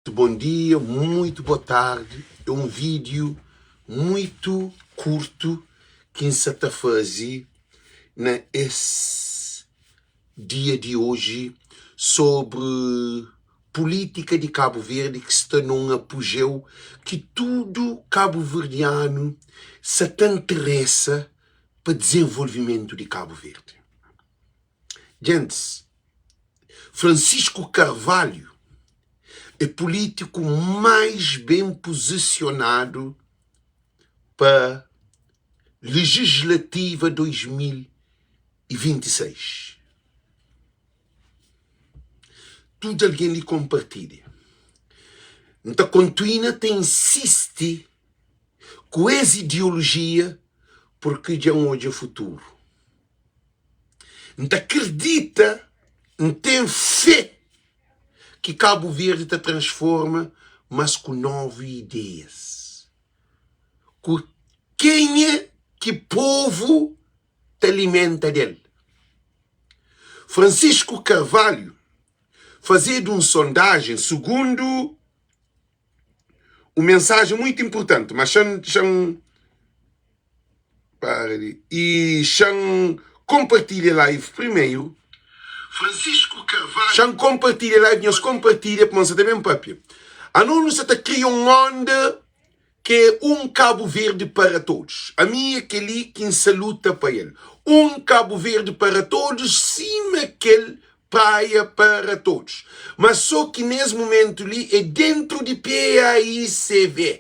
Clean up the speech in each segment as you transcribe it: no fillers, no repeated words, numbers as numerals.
Bom dia, muito boa tarde. É um vídeo muito curto ki N sa ta faze na es dia di oji sobri pulítika di Kabu Verdi ki sta na un apujeu ki tudu kabuverdianu sa ta nteresa pa dizenvolvimentu di Kabu Verdi. Gentis, Francisco Carvalho é pulítiku mais ben puzisionadu pa Legislativa 2026. Tudu algen li konpartilha. N ta kontuina ta insisti ku es ideolojia purki dja N odja futuru. N ta kridita, N ten fé ki Kabu Verdi ta transforma mas ku novu ideias, ku kenha ki povu ta alimenta del. Francisco Carvalho fazedu un sondajen sugundu un mensajen muitu inpurtanti, ma xa-m xa-m para li i xa-m konpartilha live primeru. Xa-m konpartilha live, nhos konpartilha pamodi N sa ta ben papia. Anos nu sa ta kria un onda ki é un Kabu Verdi para todos. Ami é kel-li ki N sa luta pa el. Un Kabu Verdi para todos sima kel Praia para todos. Mas so ki nes mumentu li é dentru di PAICV.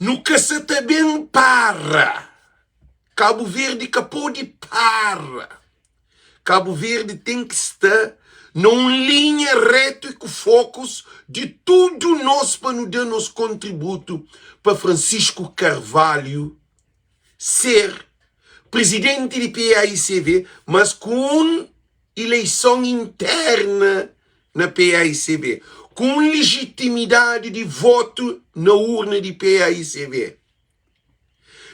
Nu ka sa ta ben para. Kabu Verdi ka pode para. Kabu Verdi ten ki sta na un linha retu i ku fokus di tudu nos pa nu da nos kontributu pa Francisco Carvalho ser prizidenti di PAICV, mas ku un ileison interna na PAICV, ku un lijitimidadi di votu na urna di PAICV.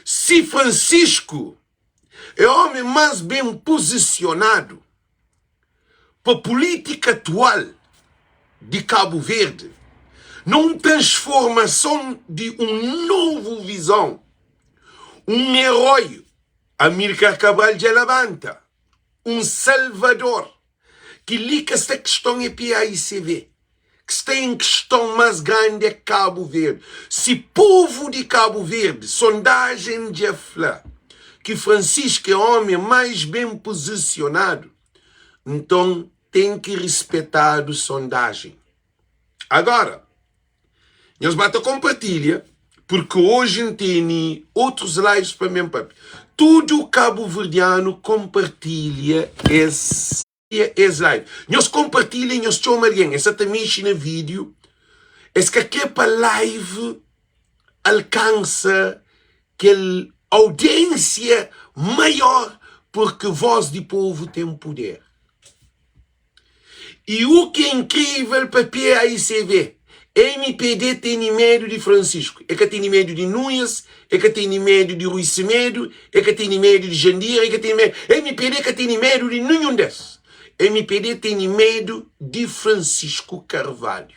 Si Francisco é omi más ben puzisionadu pa pulítika atual di Kabu Verdi na un transformason di un novu vizon, un eroi, Amílcar Cabral dja labanta, un salvador. Kel-li ka sta kiston é PAICV. Ki sta en kiston más grandi é Kabu Verdi. Si povu di Kabu Verdi, sondajen dja fla ki Francisco é omi más ben puzisionadu, nton ten ki rispetadu sondajen. Agora, nhos ba ta konpartilha, purki oji N tene otus lives pa mi N papia. Tudu kabuverdianu konpartilha es. Es live. Nhos konpartilha nhos txoma algen. Es sa ta mexi na vídeo. Es ka kre pa live alkansa kel audiênsia maior porque voz di povo ten puder. E u ki é inkrivel pa PAICV, MPD tene medu di Francisco, e ka tene medu di Nunes, e ka tene medu di Rui Semedo, e ka tene medu di Jandira, e ka tene medu, MPD ka tene medu di ninhun des. MPD tene medu di Francisco Carvalho.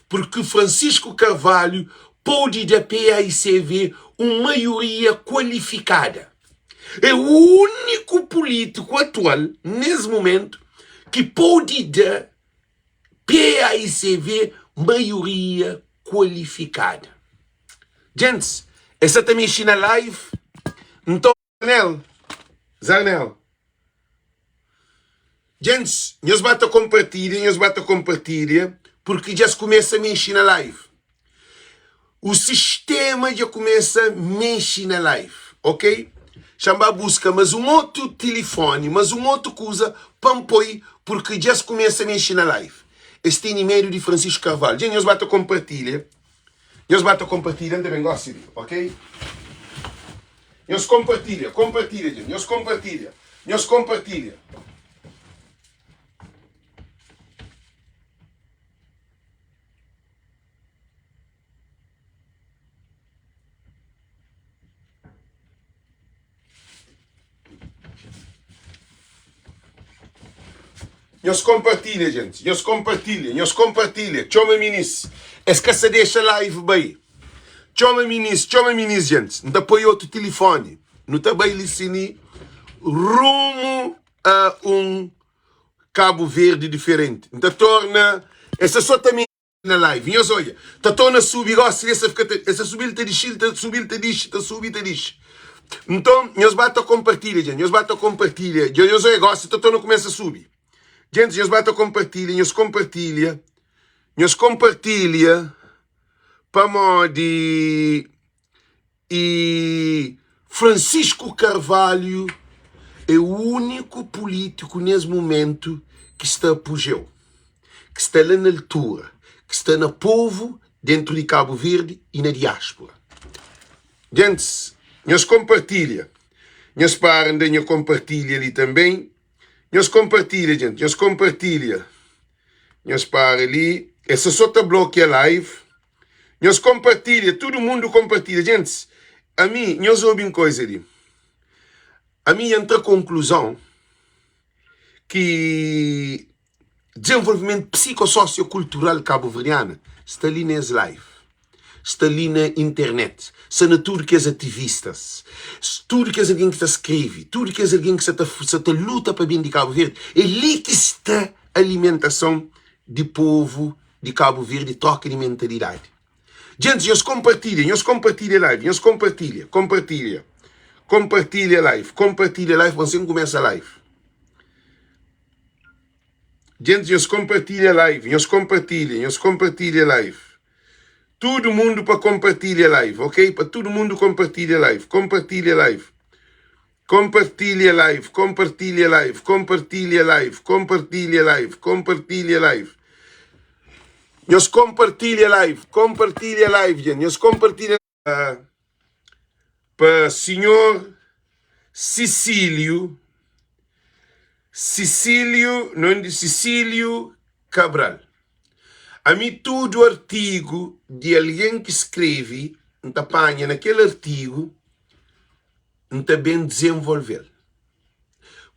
Porque Francisco Carvalho pode da PAICV un maioria kualifikada. É o único político atual, nes momento, ki pode da PAICV maioria kualifikada. Gents, es sa ta mexi na live, nton. Zarnel, Zarnel. Gents, nhos ba ta konpartilha, nhos ba ta konpartilha, purki dja es kumesa mexi na live. O sistema dja kumesa mexi na live, ok? Xa-m ba buska mas un otu tilifoni, mas un otu kuza pa N poi, purki dja es kumesa mexi na live. Es tene medu di Francisco Carvalho. Dja nhos ba ta konpartilha. Nhos ba ta konpartilha, N ta ben gosi li, ok? Nhos konpartilha, konpartilha dja, nhos konpartilha, nhos konpartilha. Nhos konpartilha gente, nhos konpartilha, nhos konpartilha. Txoma minis, es ka sa dexa live bai. Txoma minis, txoma minis gente. N ta poi otu tilifoni. Nu ta bai li sini rumu a un Cabo Verde diferenti. N ta torna, es sa so ta na live. Nhos odja, ta torna subi gosi, es ta fika ta, es ta subi el ta dixi, el ta subi el ta dixi, ta subi ta dixi. Nton, nhos ba ta konpartilha, gente, nhos ba ta konpartilha. Dja nhos odja gosi ta torna kumesa subi. Gente, nhos ba ta konpartilha, nhos konpartilha, nhos konpartilha pamodi E Francisco Carvalho é úniku pulítiku nes mumentu ki sta apujeu, ki sta la na altura, ki sta na povu dentru di Kabu Verdi y na diáspora. Gentis, nhos konpartilha, nhos para nda nha konpartilha li tanben, nhos konpartilha jenti, nhos konpartilha, nhos para li, es sta so ta blokia live. Nhos compartilha, tudo mundo compartilha. Gentes, ami, nhos obi un coisa li. Ami dja ntra conclusão ki desenvolvimento psicossociocultural cabo-verdiana sta li nes live, sta li na internet, sta na tudo kes ativistas, tudo kes algen ki ta skreve, tudo kes algen ki sa ta sa ta luta pa ben di Cabo Verde, é li ki sta alimentason di povo di Cabo Verde troka di mentalidade. Gentis nhos compartilha, nhos compartilha live, nhos compartilha, compartilha, compartilha live, compartilha live, pa nsin kumesa live. Gentis nhos compartilha live, nhos compartilha, nhos compartilha live. Tudo mundo pa compartilha live, ok? Pa tudo mundo compartilha live, compartilha live. Compartilha live, compartilha live, compartilha live, compartilha live, compartilha live. Nhos compartilha live, compartilha live, gente. Nhos compartilha pa senhor Cecílio, Cecílio, não de Cecílio Cabral. Ami tudo artigo de alguém que escreve, N ta panha naquele artigo N ta ben dizenvolve-l.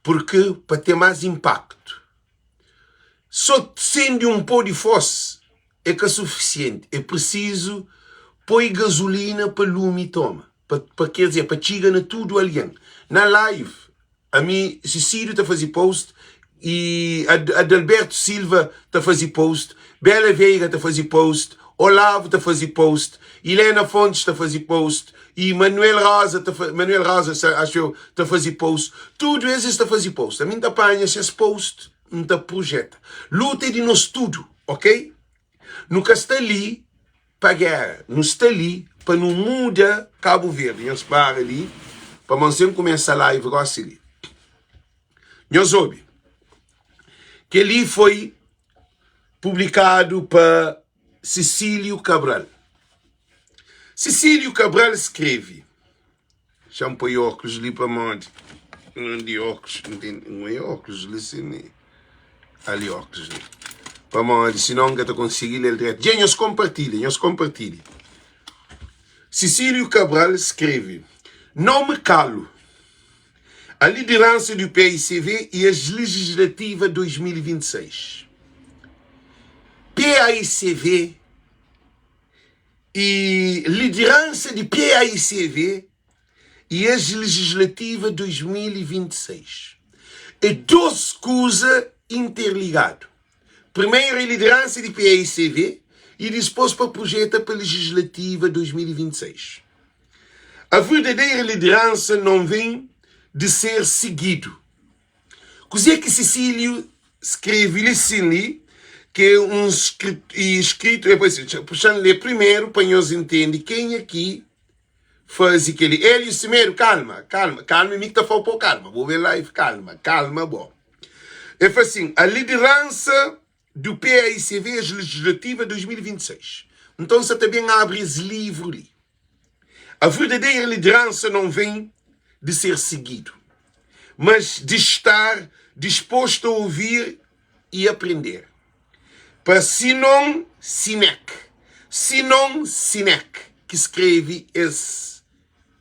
Purki pa ten más inpaktu. Sô sende un pó di fós é ka sufisienti. É prisizu poi gazulina pa lumi toma, pa, pa ker dizer, pa txiga na tudu algen. Na live, Ami Cecílio ta faze post e Adalberto Silva ta faze post, Bela Veiga ta faze post, Olavo ta faze post, Helena Fontes ta faze post e Manuel Rosa ta Manuel Rosa acho eu ta faze post. Tudo es es ta faze post. Ami nta panha ses post nta projeta. Luta é di nos tudo, ok? Nu ka sta li pa géra. Nu sta li pa nu muda Kabu Verdi. Nhos para li pamodi sen kumesa live gosi li. Nhos obi. Kel-li foi publikadu pa Cecílio Cabral. Cecílio Cabral skrebe. Xa-m poi óklus li pamodi N di óklus N ten N oi óklus li si mi Ali óklus li Pamodi sinon N ka ta konsigi lé-l dretu Dja nhos konpartilha Nhos konpartilha Cecílio Cabral skrebe Não me calo A liderança do PAICV e as legislativa 2026 PAICV e lideransa di PAICV e as legislativa 2026. É dos kuza interligadu. Primeiro é lideransa di PAICV e dispôs pa projeta pa legislativa 2026. A verdadeira lideransa não vem de ser seguido. Kuzê ki Cecílio skrebe li sin li, ki é un skritu, é pa xa-m lê primeru pa nhos intende kenha ki faze kel-li. Hélio Semedo, kalma, kalma, kalma, é mi ki ta fla-u pa bu kalma, bo ben live, kalma, kalma bo. El fla sin, a lideransa do PAICV as legislativa 2026. Nton, sa ta ben abri es livru li. A verdadeira liderança não vem de ser seguido, mas de estar disposto a ouvir e aprender. Pa Sinon Sinek, Sinon Sinek, ki skrebe es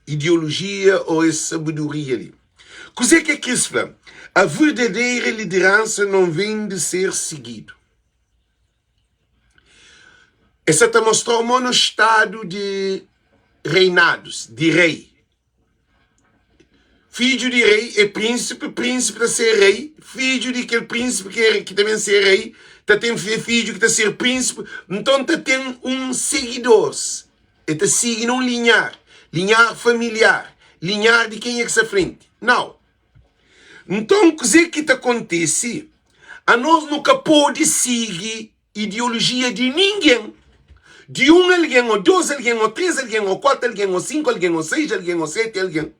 ideolojia ô es sabedoria li. Kuzê ki el kris fla? A verdadeira liderança não vem de ser seguido. Es sa ta mostra-u mo no stadu di reinadus, di rei. Fidju di rei é prínsipi, prínsipi ta ser rei, fidju di kel prínsipi ki é ki ta ben ser rei ta ten fidju ki ta ser prínsipi. Nton ta ten un sigidoris, e ta sigi na un linhar, linhar familiar, linhar di kenha ki sta frenti. Nau. Nton, kuzê ki ta kontise? Anos nu ka pode sigi ideolojia di ningen, di un algen ô dôs algen ô três algen ô kuatu algen ô sinku algen ô seis algen ô seti algen,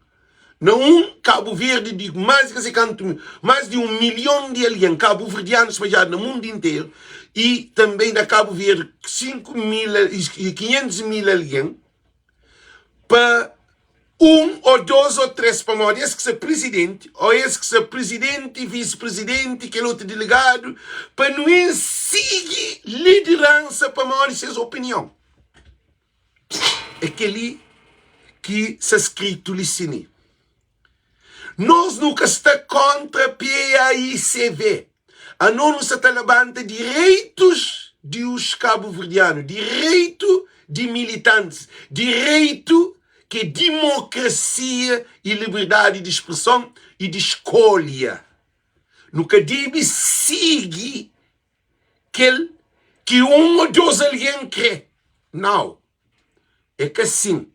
na un Kabu Verdi di más di ka sei kantu, más di un milhon di algen kabuverdianu spadjadu na mundu interu i tanbe na Kabu Verdi 5 mil i 500 mil algen. Pa un ô dôs ô três, pamodi es ki sta prizidenti, ô es ki sta prizidenti, visi-prizidenti, kel otu delegadu, pa nu en sigi lideransa pamodi ses opinion. É kel-li ki sta skritu li sini. Nos nu ka sta kóntra PAICV. Anos nu sta ta labanta direitus di os kabuverdianu, direitu di militantis, direitu ki é dimokrasia i liberdadi di spreson i di skolha. Nu ka debe sigi kel ki un ô dos algen krê. Nau. É ka sin.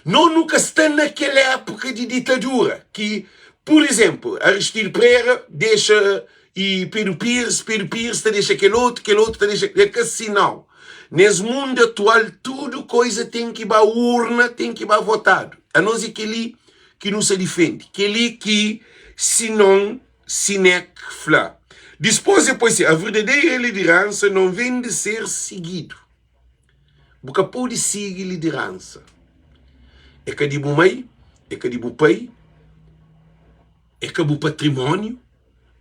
No nu ka sta na kel époka di ditadura ki, pur izénplu, Aristide Pereira dexa i Pedro Pires, Pedro Pires ta dexa kel otu, kel otu ta dexa. É ka sin nau. Nes mundu atual tudu koiza ten ki ba urna, ten ki ba votadu. Anos é kel-li ki nu sa difende, kel-li ki Sinon Sinek fla. Dispôs e poi si, A verdadeira liderança não vem de ser seguido. Bu ka pode sigi lideransa. É ka di bu mai, é ka di bu pai, é ka bu patrimóniu,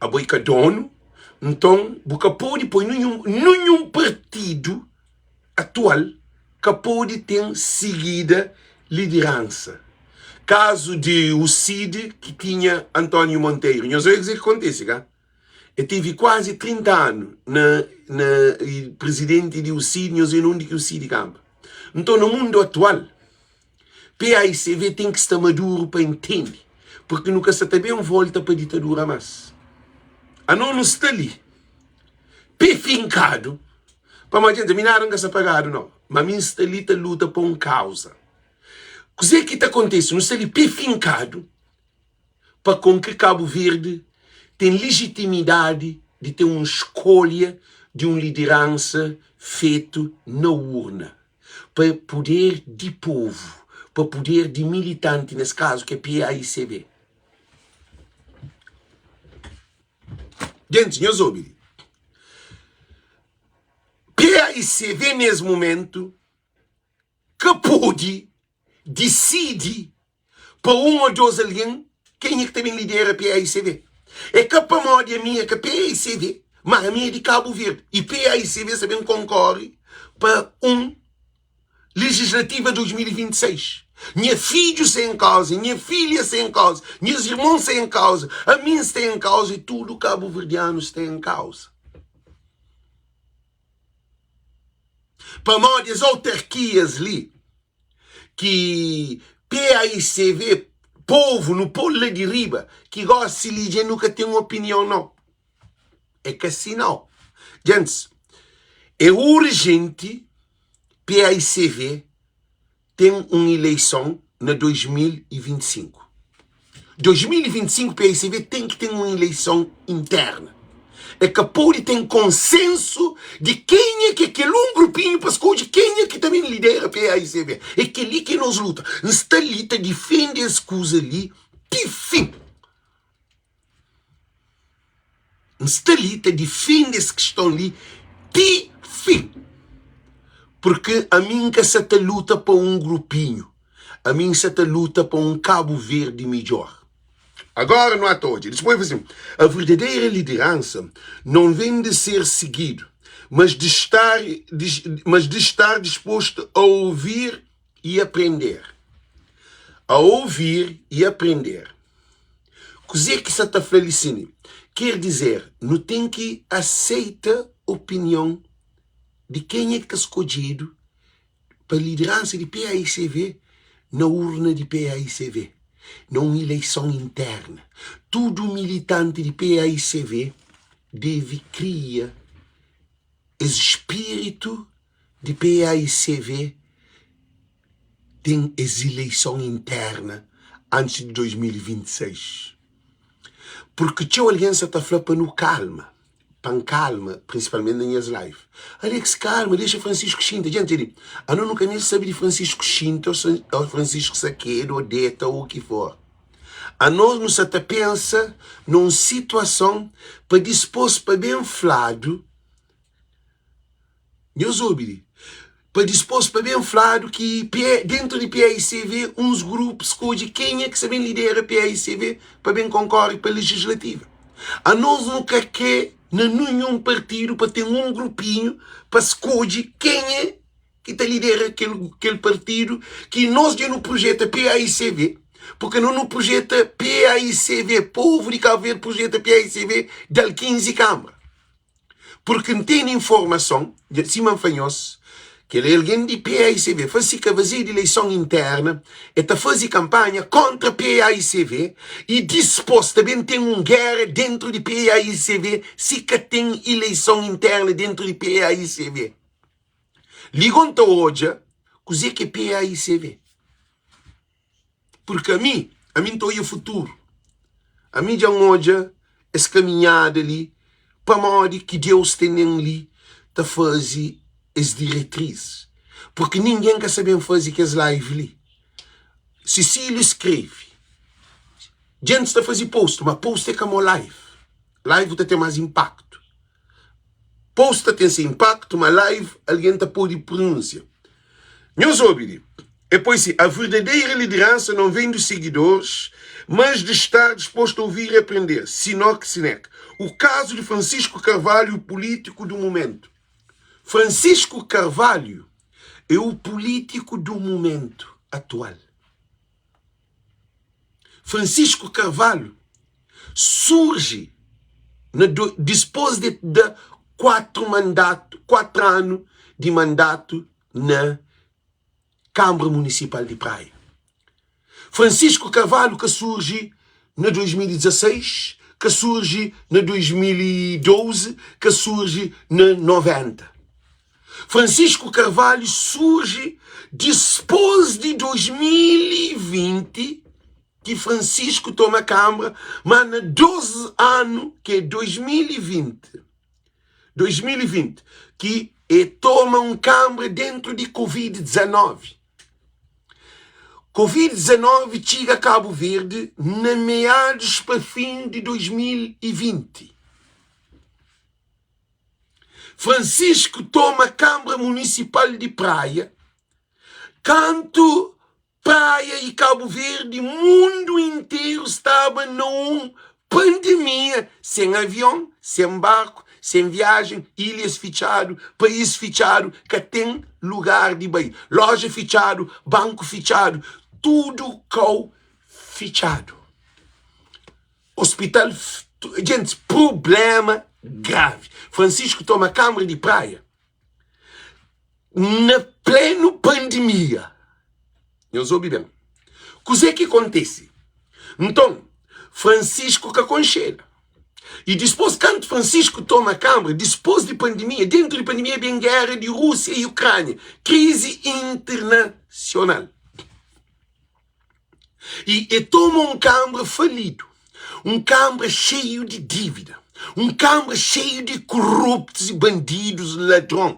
abo é ka donu. Nton, bu ka pode poi ninhun, ninhun partidu atual ka pode ten sigida lideransa. Kazu di UCID ki tinha António Monteiro, nhos odja kuzê ki kontise, ka? E tevi kuazi 30 anu na na prizidenti di UCID, nhos vê na undi ki UCID kanba. Nton, na mundu atual, PAICV ten ki sta maduru pa intende, purki nu ka sta ta ben volta pa ditadura mas. Anos nu sta li, pé finkadu, pamodi djenti, ami nada N ka sta pagadu nau, ma ami N sta li ta luta pa un kauza. Kuzê ki ta kontise? Nu sta li pé finkadu, pa kon ki Kabu Verdi ten lijitimidadi di ten un skolha di un lideransa fetu na urna, pa puder di povu, pa puder di militanti, nes kazu ki é PAICB. Gentis, nhos obi li. PAICB nes mumentu ka pode disidi pa un ô dos algen kenha ki ta ben lidera PAICV. É ka pamodi ami é ka PAICV, má ami é di Kabu Verdi i PAICV sta ben konkore pa un legislativa 2026. Nha fidju sta en kauza, nha filha sta en kauza, nhas irmon sta en kauza, ami N sta en kauza i tudu kabuverdianu sta en kauza. Pamodi es autarkias li ki PAICV, povu nu pol la di riba, ki gosi li dja nu ka ten opinion nau. É ka si nau. Gentis, é urjenti PAICV ten un ileison na 2025. 2025 PAICV ten ki ten un ileison interna. E ka pode ten konsensu di kenha ki é kel un grupinhu pa skodje kenha ki ta ben lidera PAICV. É kel-li ki é nos luta. N sta li ta difende es kuza li ti fin. N sta li ta difende es kiston li ti fin. Purkê ami N ka sa ta luta pa un grupinhu, ami N sa ta luta pa un Kabu Verdi midjór. Agora nu ata odja. Dispôs el fla sin, A verdadeira lideransa não vem de ser seguido, mas de estar, mas de estar disposto a ouvir e aprender. A ouvir e aprender. Kuzê ki sa ta fla li sin? Ker dizer, nu ten ki aseita opinion di kenha ki ta skodjedu pa lideransa di paicv na urna di paicv, na un ileison interna. Tudu militanti di paicv deve kria es spiritu di paicv ten es ileison interna antis di 2026. Purki txeu algen sa ta fla pa nu kalma, pa N kalma, prinsipalmenti na nhas live. Alex kalma, dexa Francisco xinta. Dja N tene, ano nu ka meste sabe di Francisco xinta o Francisco sakedu o deta o ki for. Anos nu sa ta pensa na un situason pa dispos pa ben fladu. Nhos obi li. Pa dispos pa ben fladu ki dentu di paicv uns grupu skodje kenha ki sa ben lidera paicv pa ben konkore pa lejislativa. Anos nu ka kre na ninhun partidu pa ten un grupinhu pa skodje kenha ki ta lidera kel partidu ki nos dja nu projeta paicv purke no nu projeta paicv, povu di Kabu Verdi projeta paicv dal 15 kanbra. Purki N tene informason, sima N fla nhos, kel algen di paicv fla si ka fazedu ileison interna, el ta faze kanpanha kontra paicv i dispos ta ben ten un gera dentru di paicv si ka ten ileison interna dentru di paicv. Ligon ta odja kuze ki é paicv. Purki ami, ami N ta odja futuru. Ami dja N odja es kaminhada li pamodi ki Deus tene-m li ta faze es diretris. Purki ningen ka sa ben faze kes live li. Cecílio skrebe, Djentis ta faze post, ma post é ka mo live. Live ta ten más inpaktu. Post ta ten se inpaktu, ma live algen ta pode prununsia. Nhos obi li, e poi si, A verdadeira liderança não vem dos seguidores, mas de estar disposto a ouvir e aprender. Sinoc Sinek. O caso de Francisco Carvalho, o político do momento. Francisco Carvalho é o político do momento atual. Francisco Carvalho surge na do, dispôs de da 4 mandatu, 4 anu di mandatu na Câmara Municipal di Praia. Francisco Carvalho ka surge na 2016, ka surge na 2012, ka surge na 90. Francisco Carvalho surge dispôs di 2020 ki Francisco toma Câmara, ma na 2 anu ki é 2020, 2020 ki e toma un Câmara dentro di Covid 19. Covid 19 txiga Cabo Verde na meados pa fim di 2020. Francisco toma Câmara Municipal di Praia kantu Praia y Cabo Verde, mundu interu staba na un pandemia, sen avion, sen barku, sen viajen, ilhas fitxadu, país fitxadu, ka ten lugar di bai, loja fitxadu, banku fitxadu, tudu kau fitxadu. Hospital, gentis, prublema gravi. Francisco toma Câmara di Praia na plenu pandemia. Nhos obi ben. Kuzê ki kontise? Nton, Francisco ka konxeda. I dispôs, kantu Francisco toma Câmara, dispôs di pandemia, dentu di pandemia ben géra di Rúsia i Ukrânia, krizi internasional. I e toma un kanbra falidu, un kanbra xeiu di dívida, un kanbra xeiu di koruptus i bandidus, ladron,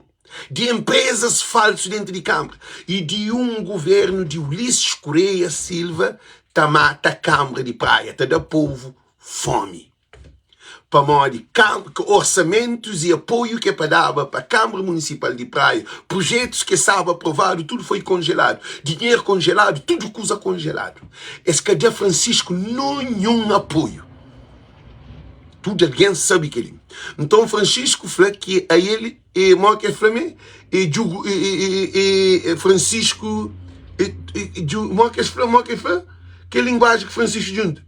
di enprezas falsu dentu di kanbra i di un guvernu di Ulisses Correia Silva ta mata kanbra di Praia, ta da povu fomi. Pamodi orsamentus i apoiu ke pa daba pa Kanbra Munisipal di Praia, prujetus ke staba aprovadu, tudu foi konjeladu, dinheru konjeladu, tudu kuza konjeladu. Es ka da Francisco ninhun apoiu. Tudu algen sabe kel-li. Nton Francisco fla ki a el e mo ke fla me e djugu e, e, e, e Francisco e, e, dju, mo ke fla, mo ke fla? Ke linguaji ki Francisco djunta?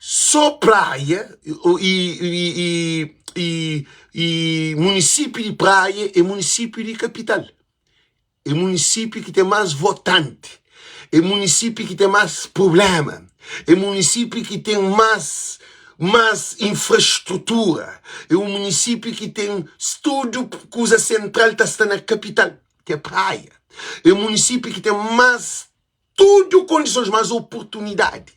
Só Praia i i i munisípiu di Praia é munisípiu di kapital. É munisípiu ki ten más votanti, é munisípiu ki ten más prubléma, é munisípiu ki ten más más infrastrutura, é un munisípiu ki ten tudu kuza sentral ta sta na kapital, ki é Praia. É munisípiu ki ten más tudu kondisons, más oportunidadi.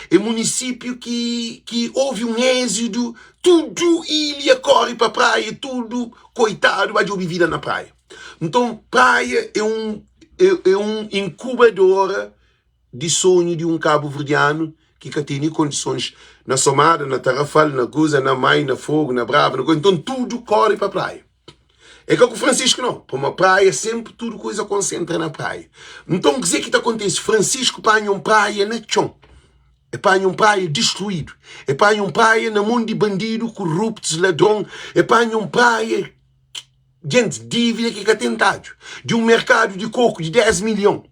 É munisípiu ki ki ovi un êxidu, tudu ilha kóre pa praia, tudu koitadu ba djobe vida na praia. Nton, praia é un é é un inkubadora di sonhu di un kabuverdianu ki ka tene kondisons na Somada, na Tarrafal, na kuza, na Mai, na Fogu, na Brava, na kuza. Nton, tudu kóre pa praia. É ka ku Francisco não, pamo praia sempre tudo coisa concentra na praia. Então kuzê ki ta acontece? Francisco panha um praia na txon, e panha um praia destruído, e panha um praia na mon di bandido, corruptos, ladron, e panha um praia gente, dívida ki ka ten tadju, di um mercado di coco di 10 milhão,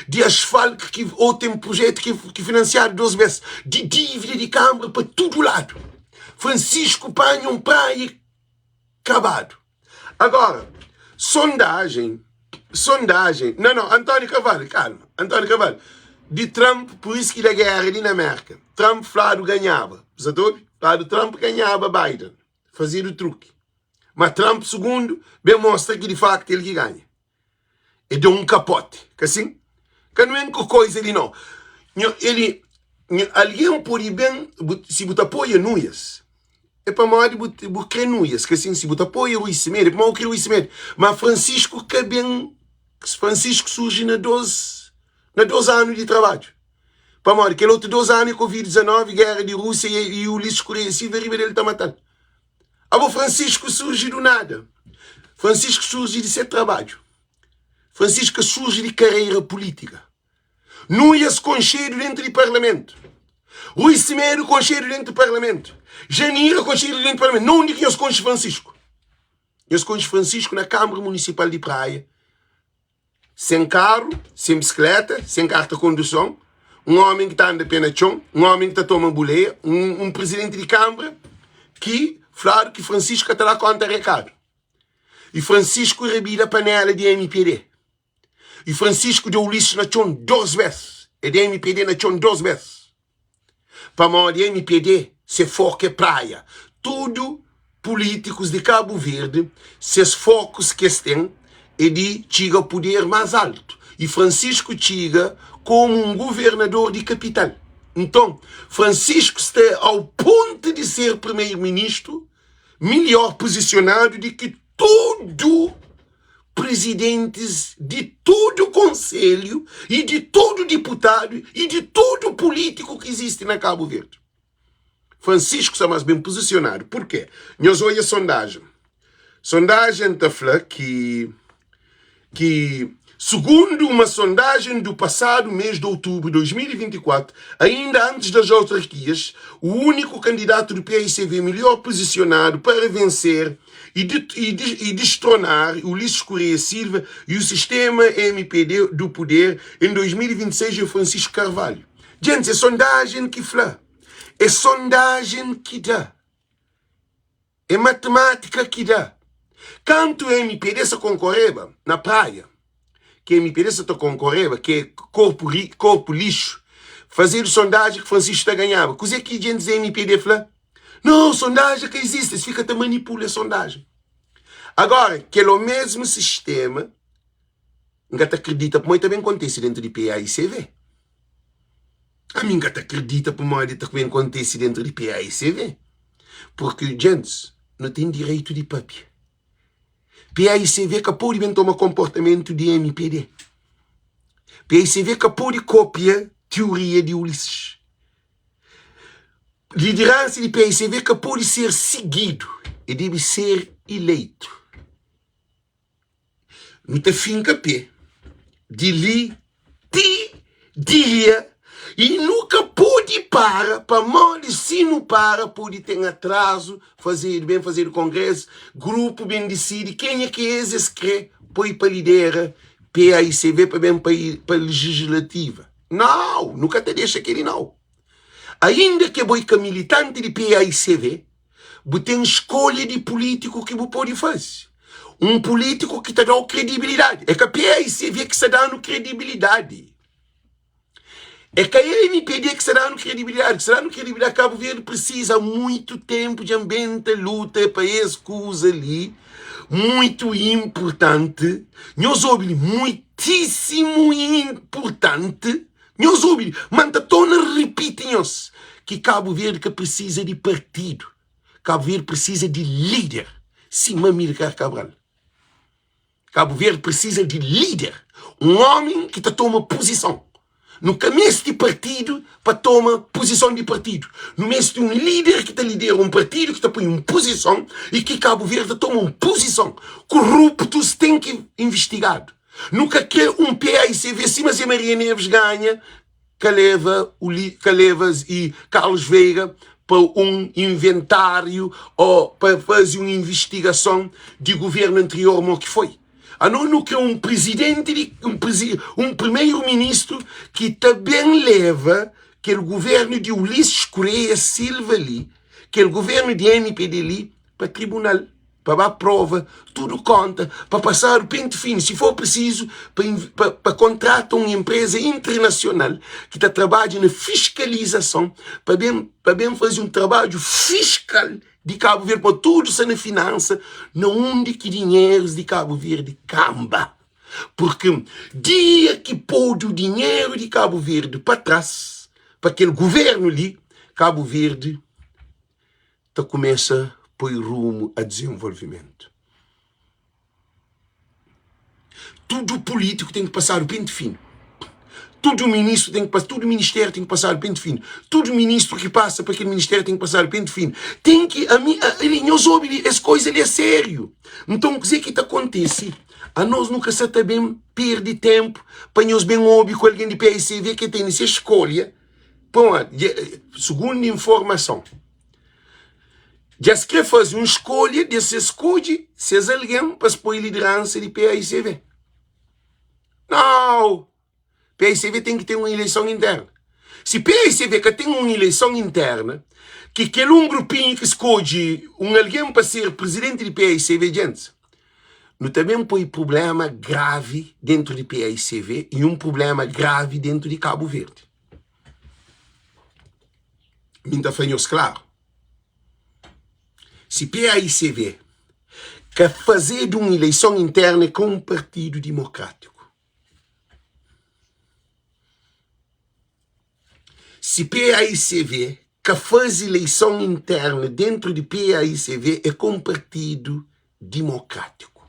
di asfalto ki ou ten projeto ki, ki financiado dos bes, di dívida di câmara pa tudo lado. Francisco panha um praia kabadu. Agora, sondagem, sondagem, não, não, António Carvalho, calma, António Carvalho, de Trump, por isso que da guerra ali na América, Trump flado ganhava, você tá ouve? Flado Trump ganhava Biden, fazia o truque. Mas Trump, segundo, bem mostra que de facto ele que ganha. E deu um capote, que assim? Que não é que coisa ali não. Ele, alguém pode bem, se você apoia Nuias, é pamodi bu, bu kre Nuias, que assim, se bu ta apoia Rui Semedo, é pamodi bu kre Rui Semedo. Mas Francisco ka ben, Francisco surge na dos, na dos anu di trabadju. Pamodi kel otu dos anu é Covid-19, guerra di Rússia e, e Ulisses Correia Silva riba dele ta matal. Abo Francisco surge do nada. Francisco surge di se trabadju. Francisco surge di carreira política. Nuias konxedu dentro di parlamento. Rui Semedo konxedu dentro di parlamento. Janira konxedu dentro di parlamento. Na undi ki nhos konxe Francisco? Nhos konxe Francisco na Câmara Municipal di Praia. Sen karu, sen bisikleta, sen karta konduson, un omi ki ta anda pe na txon, un omi ki ta toma buleia, un, un prizidenti di kanbra ki fladu ki Francisco ka ta da konta rekadu. I Francisco rabida panela di mpd. I Francisco da Ulisses na txon dos bes. E da mpd na txon dos bes. Pamodi mpd se foku é praia. Tudu pulítikus di Kabu Verdi ses fokus ki es ten é di txiga puder más altu. I Francisco txiga komu un guvernador di kapital. Nton, Francisco sta au pontu di ser primeru-ministru melhor puzisionadu di ki tudu prizidentis di tudu konselhu i di tudu diputadu i di tudu pulítiku ki izisti na Kabu Verdi. Francisco sta más ben puzisionadu. Purkê? Nhos odja sondajen. Sondajen ta fla ki ki segundo uma sondagem do passado mês de outubro de 2024, ainda antes das autarquias, o único candidato do PICV melhor posicionado para vencer e, de, e, de, e destronar Ulisses Correia Silva e o sistema MPD do poder em 2026 é Francisco Carvalho. Gente, é sondagem que fla. É sondagem que dá. É matemática ki da. Kantu mpd sa konkoreba na Praia, ki mpd sa ta konkoreba, ki é korpu ri, korpu lixu, fazedu sondaji ki Francisco ta ganhaba. Kuzê ki djentis di mpd fla? Nau, sondaji ka izisti, es fika ta manipula sondaji. Agora, kel omesmu sistema, N ka ta kridita pamodi ta ben kontise dentu di PAICV. Ami N ka ta kridita pamodi ta ben kontise dentu di PAICV. Purki, djentis, nu ten direitu di papia. PAICV ka pode ben toma konportamentu di mpd. PAICV ka pode kopia tioria di Ulisses. Lideransa di PAICV ka pode ser sigidu, e debe ser ileitu. Nu ta finka pé di li ti dia i nu ka pode para pamodi si nu para pode ten atrazu fazedu ben fazedu kongresu grupu ben disidi kenha ki es es kre poi pa lidera PAICV pa ben pa legislativa nau nu ka ta dexa keli nau. Ainda ke bo e ka militanti di paicv, bu ten skolha di pulitiku ki bu pode faze. Un pulitiku ki ta da-u kredibilidadi. E ka paicv ki sta da-nu kredibilidadi. É ka MPD ki sta danu kredibilidadi, ki sta danu kredibilidadi Kabu Verdi presiza muitu tenpu dja N ben ta luta pa es kuza li muitu inpurtanti nhos obi li muitisimu inpurtanti nhos obi li ma N ta torna ripiti nhos ki Kabu Verdi ka presiza di partidu Kabu Verdi presiza di lider sima Amilcar Cabral. Kabu Verdi precisa di lider, un omi ki ta toma puzison. Nu ka mesti partidu pa toma puzison di partidu. Nu mesti un lider ki ta lidera un partidu, ki ta poi un puzison y ki Kabu Verdi ta toma un puzison. Kuruptus ten ki investigadu. Nu ka kre un paicv sima Zé Maria Neves ganha ka leva ka leva y Carlos Veiga pa un inventáriu o pa faze un invistigason di guvernu anterior mo ki foi. Anos nu kre un prizidenti di un prizi un primeru ministru ki ta ben leva kel guvernu di Ulisses Correia Silva li, kel guvernu di mpd li pa tribunal. pa ba prova tudu konta, pa pasadu penti finu, si for prisizu pa pa kontrata un enpreza internasional ki ta trabadja na fiskalizason pa ben pa ben faze un trabadju fiskal di Kabu Verdi, pa tudu sta na finansa na undi ki dinherus di Kabu Verdi kanba. Purki dia ki podu dinheru di Kabu Verdi pa tras pa kel guvernu li, Kabu Verdi ta kumesa poi rumu a dizenvolvimentu. Tudu pulítiku ten ki pasadu penti finu. Tudu ministru ten ki pasa, tudu ministériu ten ki pasadu penti finu. Tudu ministru ki pasa pa kel ministériu ten ki pasadu penti finu. Ten ki, ami, ali, nhos obi li, es koiza li é sériu. Nton, kuzê ki ta kontise? Anos nu ka sa ta ben perde tenpu pa nhos ben obi ku algen di PICV ke tene se skolha Pamodi, sugundu informason, dja es kre faze un skolha di es skodje ses algen pa es poi lideransa di paicv. Nau! Paicv ten ki ten un ileison interna. Si paicv ka ten un ileison interna, ki kel un grupinhu ki skodje un algen pa ser prizidenti di paicv, djentis, nu ta ben poi prubléma gravi dentu di paicv i un prubléma gravi dentu di Kabu Verdi. Mi N ta fla nhos klaru, si paicv ka fazedu un ileison interna é ka un partidu dimokrátiku. Si paicv ka faze ileison interna dentru di paicv é ka un partidu dimokrátiku.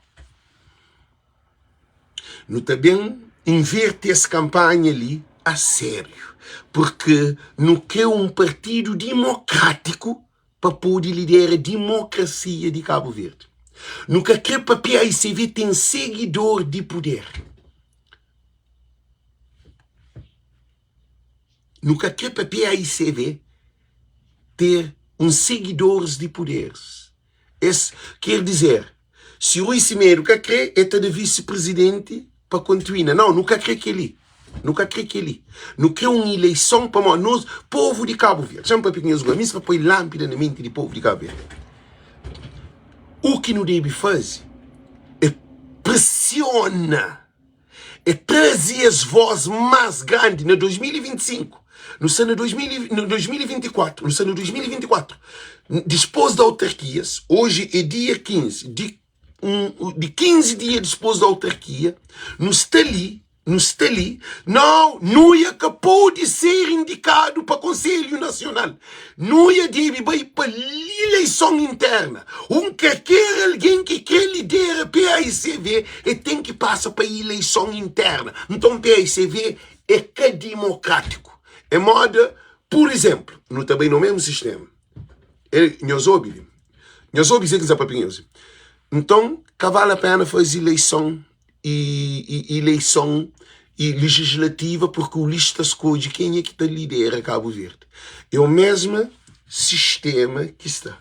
Nu ta ben inverti es kanpanha li a sériu, purki nu kre un partidu dimokrátiku pa pode lidera dimokrasia di Kabu Verdi. Nu ka kre pa paicv ten segidor di puder. Nu ka kre pa paicv ter un seguidores di puderes. Es ker dizer, si Rui Semedo ka kre, e ta da visi presidenti pa kontuina. Nau, nu ka kre keli. Nu ka kre keli. Nu kre un ileison pamodi nos, povu di Kabu Verdi. Xa-m papia ku nhos gosi, mi sta poi lanpida na menti di povu di Kabu Verdi. U ki nu debe faze é presiona. É traze es voz más grandi na 2025. Nu sta na 2024, nu sta na 2024. Dispôs di autarkias, oji é dia 15, di, um, di 15 dia dispôs di autarkia, nu sta li, nu sta li, nau, Nuia ka pode ser indikadu pa Konselhu Nasional. Nuia debe bai pa ileison interna. Un kalker algen ki kre lidera paicv e ten ki pasa pa ileison interna. Nton paicv e ka dimokratiku. E moda, pur izenplu, nu ta bai no mesmu sistema. E, nhos obi li. Nhos obi kuzê ki N sta papia ku nhos. Nton, ka vale a pena faze ileison i ileison i legislativa porque o lixo ta skodje kenha ki ta lidera Cabo Verde. É o mesma sistema ki sta.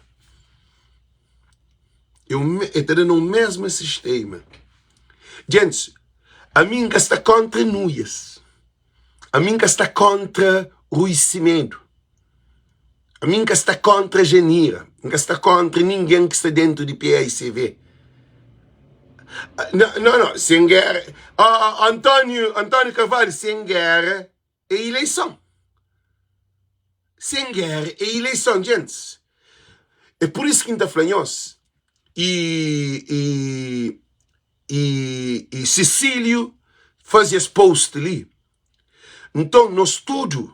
É o, é ta da na o mesma sistema. Gente, a mim nka sta kontra Nuias. A mim nka sta kontra Rui Semedo. Ami N ka sta kóntra Janira, N ka sta kóntra ningen ki sta déntu di PAICV. No, no, no, sen géra. Oh, oh, António, António Carvalho, sen géra é ileison. Sen géra é ileison, gentis. É pur isu ki N ta fla nhos, i, i, i, i Cecílio faze es post li. Nton, nos tudu,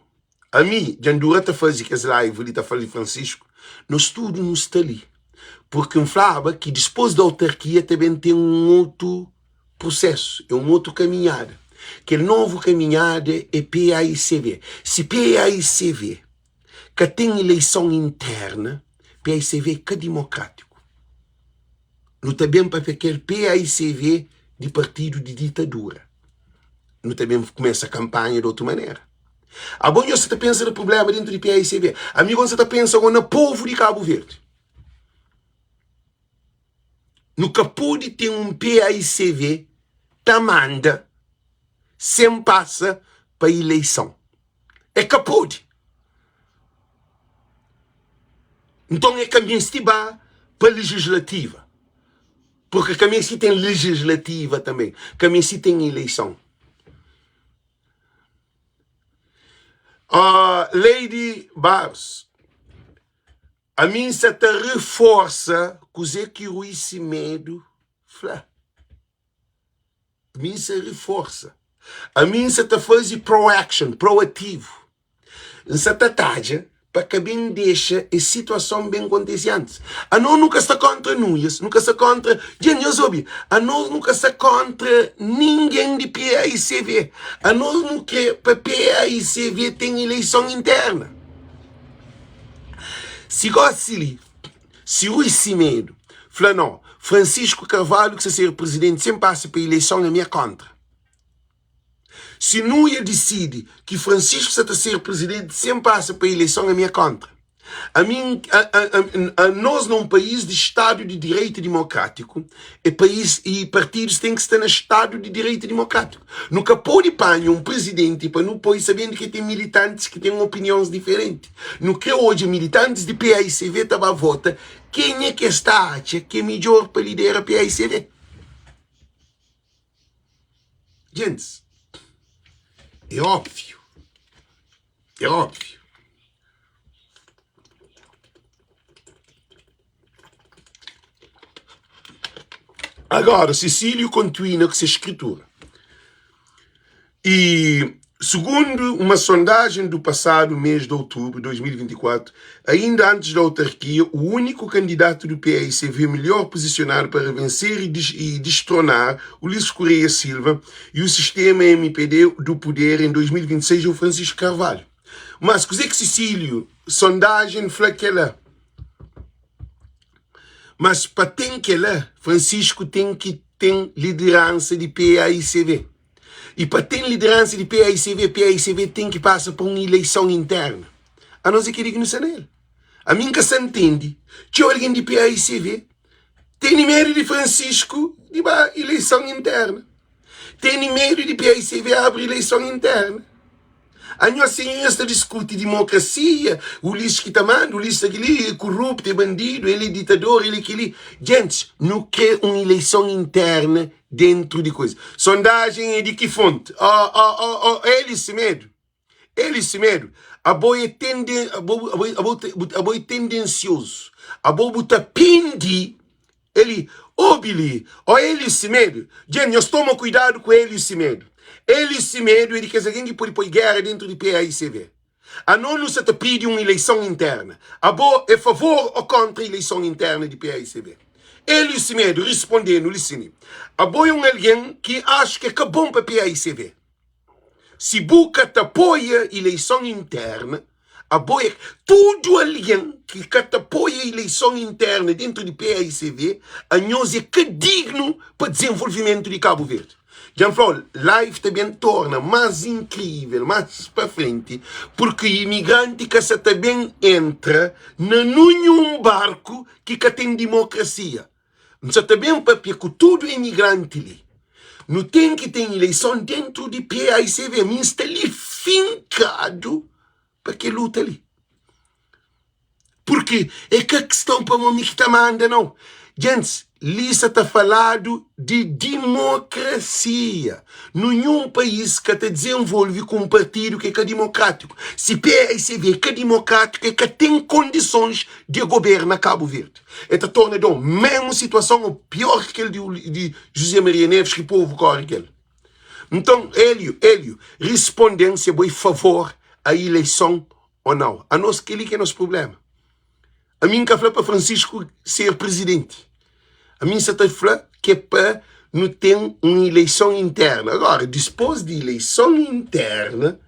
ami dja N dura ta faze kes live li ta fla di Francisco, nos tudu nu sta li purki N flaba ki dispôs di autarkia ta ben ten un otu prusésu, é un otu kaminhada. Kel novu kaminhada é PAICV. Si PAICV ka ten ileison interna, PAICV é ka dimokrátiku. Nu ta ben papia kel PAICV di partidu di ditadura. Nu ta ben kumesa kanpanha di otu manera. Abo nhos sa ta pensa na prublema dentu di PAICV. Ami gosi N sa ta pensa go na povu di Kabu Verdi. Nu ka pode ten un PAICV ta manda sen pasa pa ileison. É ka pode. Nton é ka meste ba pa legislativa. Porque ka meste ten legislativa tanbe. Ka meste ten ileison. Uh, Lady Barros, ami N sa ta reforsa kuzê ki Rui Semedo fla. Ami N sa reforsa. Ami N sa ta faze proaction, proativu. N sa ta tadja pa ka ben dexa es situason ben kontise antis. Anos nu ka sta kontra Nuias, nu ka sta kontra. Dja nhos obi, anos nu ka sta kontra ningen di PAICV. Anos nu kre pa PAICV ten ileison interna. Si gosi li, si Rui Semedo fla no, Francisco Carvalho ki sa ser presidenti sen pasa pa ileison, ami é kontra. Si Nuia disidi ki Francisco sa ta ser presidenti sen pasa pa ileison ami é kontra. Ami a, a, a, nos na un país di stadu di direitu dimokrátiku e país e partidus ten ki sta na stadu di direitu dimokrátiku. Nu ka pode panha un presidenti pa nu poi sabendu ki ten militantis ki ten opinions diferenti. Nu kre odja militantis di PAICV ta ba vota kenha ki es ta atxa ki é midjor pa lidera PAICV. Gentis, é óbviu, é óbviu. Agora, Cecílio continua ku se skritura. E segundo uma sondagem do passado mês de outubro de 2024, ainda antes da autarquia, o único candidato do PAICV melhor posicionado para vencer e, des e destronar Ulisses Correia Silva e o sistema MPD do poder em 2026 é o Francisco Carvalho. Mas, kuzê ki Cecílio, sondagem fla kela? Mas pa ten kela, Francisco ten ki ten lideransa di PAICV. I pa ten lideransa di PAICV, PAICV ten ki pasa pa un ileison interna. Anos é keli ki nu sta na el. Ami N ka sta ntende txeu algen di PAICV tene medu di Francisco di ba ileison interna. Tene medu di PAICV abri ileison interna. Anhos si nhos ta diskuti dimokrasia, Ulisses ki ta manda, Ulisses ta kili, é koruptu, é bandidu, el é ditador, el é kili. Gentis, nu kre un ileison interna dentru di koisa. Sondajen é di ki fonti? Oh, oh, oh, oh, Hélio Semedo, Hélio Semedo, abo é tenden, abo, abo, abo, abo é tendensiozu, abo bu ta pindi Eli, obi li, ó Hélio Semedo. Dja, nhos toma kuidadu ku Hélio Semedo. Hélio Semedo é di kes algen ki pode poi géra dentu di PAICV. Anos nu sa ta pidi un ileison interna. Abo é favor ô kóntra ileison interna di PAICV? Hélio Semedo risponde-nu, Lisini, abo é un algen ki axu ki é ka bon pa PAICV. Si bu ka ta apoia ileison interna, abo é tudu algen ki ka ta apoia ileison interna dentu di PAICV, anhos é ka dignu pa dizenvolvimentu di Kabu Verdi. Dja N fla-u, live ta ben torna más inkrivel más pa frenti, purki imigranti ka sa ta ben entra na ninhun barku ki ka ten dimokrasia. N sa ta ben papia ku tudu imigranti li. Nu ten ki ten ileison dentru di PAICV. Mi N sta li finkadu pa kel luta li. Purki é ka kiston pamo mi ki ta manda nau. Djentis, li sa ta faladu di dimokrasia. Nunhun país ka ta dizenvolve ku un partidu ki é ka dimokrátiku. Si PAICV é ka dimokrátiku, é ka ten kondisons di goberna Kabu Verdi. É ta torna dau mesmu situason ou pior ki kel di José Maria Neves ki povu kore kel. Nton, Hélio, Hélio, risponde-m si bo é favor a ileison ô nau. Anos, kel-li ki é nos prubléma. Ami N ka fla pa Francisco ser prizidenti. Ami N sa ta fla ki é pa nu ten un ileison interna. Agora, dispôs di ileison interna,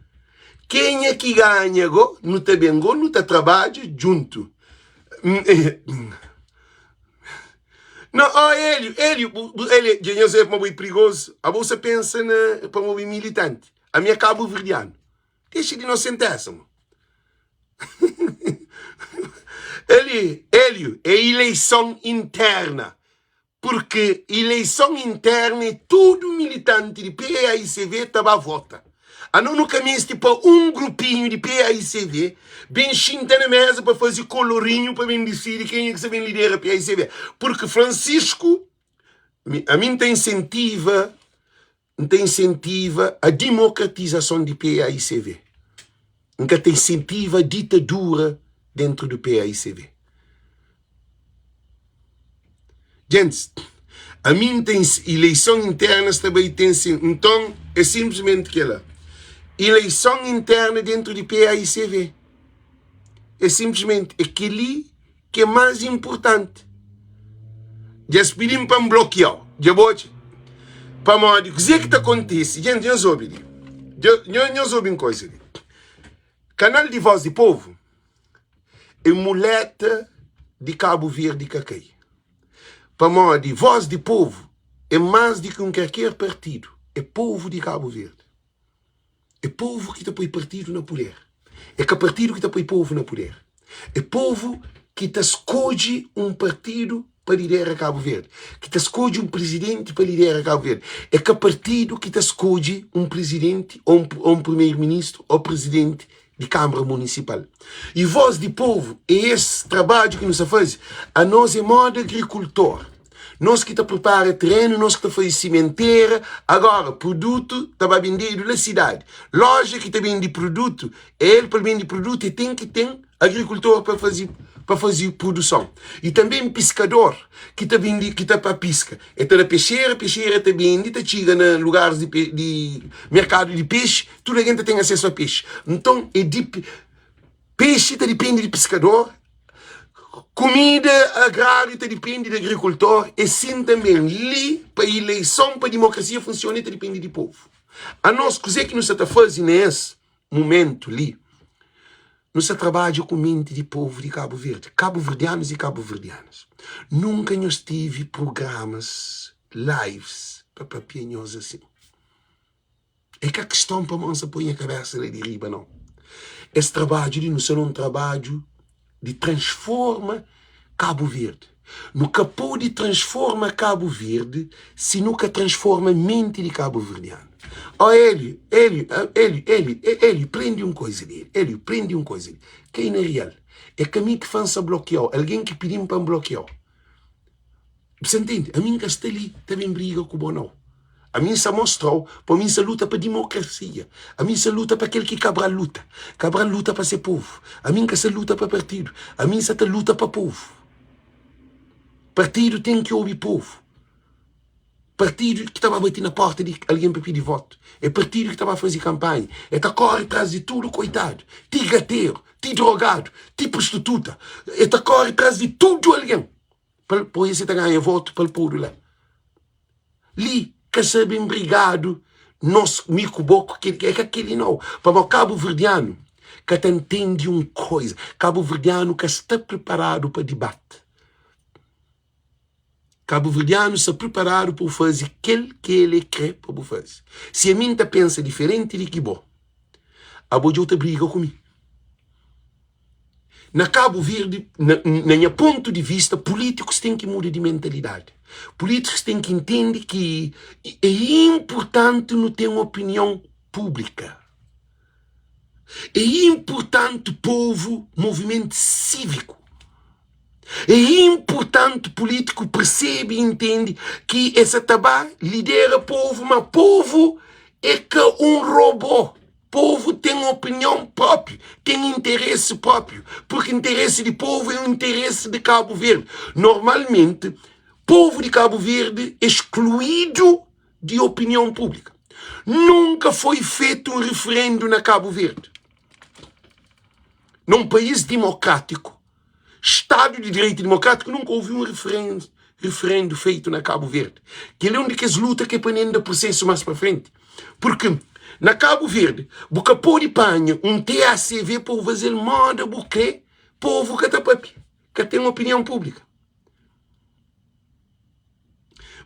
kenha ki ganha go, nu ta ben go, nu ta trabadja djuntu. Não, oh Hélio, Hélio, Hélio, dja nhos é pa bo é perigoso. Abo sa pensa na pa bo é militante. Ami é cabo-verdiano. Dexa di nosentesa, mo. Eli, Hélio, é ileison interna. Porque ileison interna é tudu militanti di PAICV ta ba vota. Ano nu ka meste pa un grupinhu di PAICV ben xinta na mesa pa faze kolorinhu pa ben disidi kenha ki sa ben lidera PAICV. Porque Francisco, ami N ta insentiva N ta insentiva a dimokratizason di PAICV. N ka ta insentiva ditadura dentru di PAICV. Gentis, ami N ta ileison interna sta bai ten sin. Nton, é sinplismenti kela. Ileison interna dentru di PAICV. É sinplismenti, é keli ki é más inportanti. Dja es pidi-m pa N blokia-u. Dja bo odja? Pamodi kuzê ki ta kontise? Jenti, nhos obi li. Nhos obi un koza li. Kanal di Vós di Povu é muleta di Kabu Verdi ka kai. Pamodi Vós di Povu é más di ki un kalker partidu. É povu di Kabu Verdi. É povu ki ta poi partidu na puder. É ka partidu ki ta poi povu na puder. É povu ki ta skodje un partidu pa lidera Kabu Verdi, ki ta skodje un prizidenti pa lidera Kabu Verdi. É ka partidu ki ta skodje un prizidenti ô un primeru-ministru ô prizidenti di Kanbra Munisipal. I vós di povu é es trabadju ki nu sta faze. Anos é moda agrikultor. Nos ki ta pripara terenu, nos ki ta faze simentera. Agora, produtu ta ba bendedu la sidadi. Loja ki ta bende produtu, el pa el bende produtu el ten ki ten agrikultor pa faze pa faze produson. I tanbe piskador ki ta bende ki ta pa piska. El ta da pexera, pexera ta bende, ta txiga na lugaris di di merkadu di pexi, tudu algen ta ten asesu a pexi. Nton é di pexi ta dipende di piskador, kumida agráriu ta dipende di agrikultor, é sin tanben li pa ileison pa dimokrasia funsiona ta dipende di povu. Anos kuzê ki nu sa ta faze na es mumentu li, nu sa trabadja ku menti di povu di Kabu Verdi, kabuverdianus i kabuverdianas. Nunka nhos tivi prugramas, lives pa papia nhos asin. É ka kiston pa mon sa poi nha kabesa la di riba nau. Es trabadju li nu sta na un trabadju di transforma Kabu Verdi. Nu ka pode transforma Kabu Verdi si nu ka transforma menti di kabuverdianu. Ó Hélio, Hélio, Hélio, Hélio, Hélio, prende un koza li, Hélio, prende un koza li. Kai na real, é ka mi ki fa N sa blokia-u, algen ki pidi-m pa N blokia-u. Bu sa ntende? Ami N ka sta li ta ben briga ku bo nau. Ami N sa mostra-u pa mi N sa luta pa dimokrasia. Ami N sa luta pa kel ki Kabral luta. Kabral luta pa se povu. Ami N ka sa luta pa partidu. Ami N sa ta luta pa povu. Partidu ten ki obi povu. Partidu ki ta ba bati na porta di algen pa pidi votu. É partidu ki ta ba faze kanpanha. É ta kore tras di tudu koitadu, ti gateru, ti drogadu, ti prostituta. É ta kore tras di tudu algen. Pa el poi si ta ganha votu pa el podu la. Li ka sabe nbrigadu nos mi ku bo ku kel é ka keli nau. Pamodi kabuverdianu ka ta ntende un koza. Kabuverdianu ka sta priparadu pa dibati. Kabuverdianu sta priparadu pa bu faze kel ki el kre pa bu faze. Si ami N ta pensa diferenti di ki bo, abo dja bu ta briga ku mi. Na Kabu Verdi, na, na nha pontu di vista, pulítikus ten ki muda di mentalidadi. Pulítikus ten ki intende ki é inpurtanti nu ten opinion públika. É inpurtanti povu, movimentu síviku. É inpurtanti pulítiku persebe i intende ki e sa ta ba lidera povu, ma povu é ka un robô. Povu ten opinion própi, ten interesi própi, purki interesi di povu é interesi di Kabu Verdi. Normalmenti, povu di Kabu Verdi é skluídu di opinion públika. Nunka foi fetu un referendu na Kabu Verdi. Na un país dimokrátiku, Stadu di direitu dimokrátiku, nunka houve un referendu fetu na Kabu Verdi. Kel-li é un di kes luta ki é pa nenda prusesu más pa frenti. Purki na Kabu Verdi, bu ka pode panha un TACV pa bu faze-l moda bu kre, povu ka ta papia, ka ten opinion públika.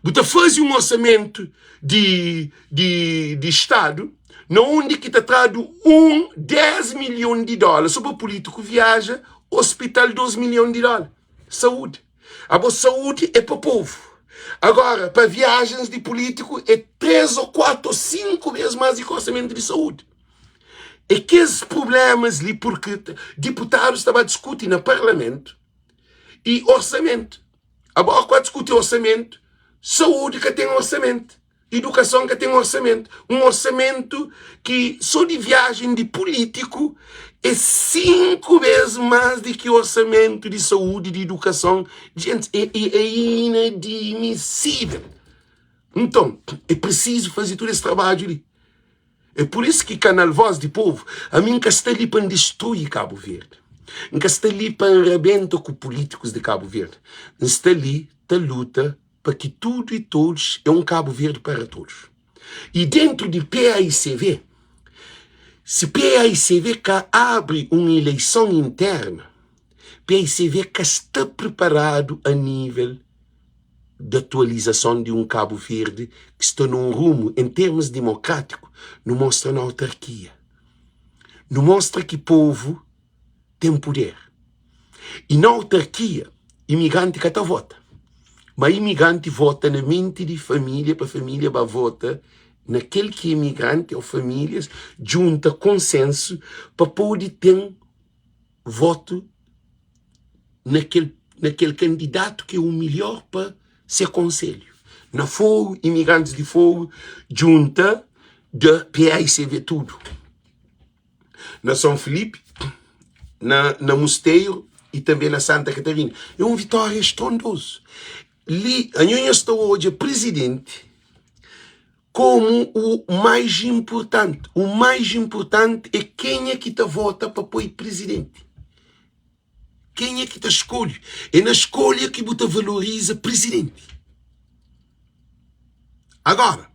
Bu ta faze un orsamentu di, di, di Stadu na undi ki ta tradu un 10 milhon di dóla so pa pulítiku viaja, ospital 2 milhon di dóla, saúdi. Abo saúdi é pa povu. Agora, pa viajens di pulítiku é 3 ô 4 ô 5 bês más di ki orsamentu di saúdi. É kes prublémas li purki diputadus ta ba diskuti na parlamentu i orsamentu. Agora ku a diskuti orsamento, saúde ka ten orsamento, edukason ka ten orsamento. Un orsamento ki so di viajen di pulítiku é 5 bes más di ki orsamento di saúde, di edukason. Djentes, é, é, é inadmisível. Nton, é prisizu faze tudu es trabadju li. É pur isu ki kanal Voz di Povu, ami N ka sta li pa N distrui Kabu Verdi. N ka sta li pa N rabenta ku pulítikus di Kabu Verdi. N sta li ta luta pa ki tudu i todos é un Kabu Verdi para todos. I dentu di PAICV, si PAICV ka abri un ileison interna, PAICV ka sta priparadu a nível di atualizason di un Kabu Verdi ki sta na un rumu, en termus dimokrátiku, nu mostra na autarkia. Nu mostra ki povu ten puder. I na autarkia, imigranti ka ta vota. Ma imigranti vota na menti di família pa família ba vota na kel ki imigranti ô famílias djunta konsensu pa pode ten votu na kel, na kel kandidatu ki é o melhor pa se konselhu. Na Fogo, imigrantis di Fogo djunta da PAICV tudu. Na São Filipe, na, na Musteiro e tanbe na Santa Catarina. É un vitória estrondoso. Li, anho nhos ta odja prizidenti komu u mais inpurtanti. U mais inpurtanti é kenha ki ta vota pa poi prizidenti. Kenha ki ta skolhe. É na skolha ki bu ta valoriza prizidenti. Agora,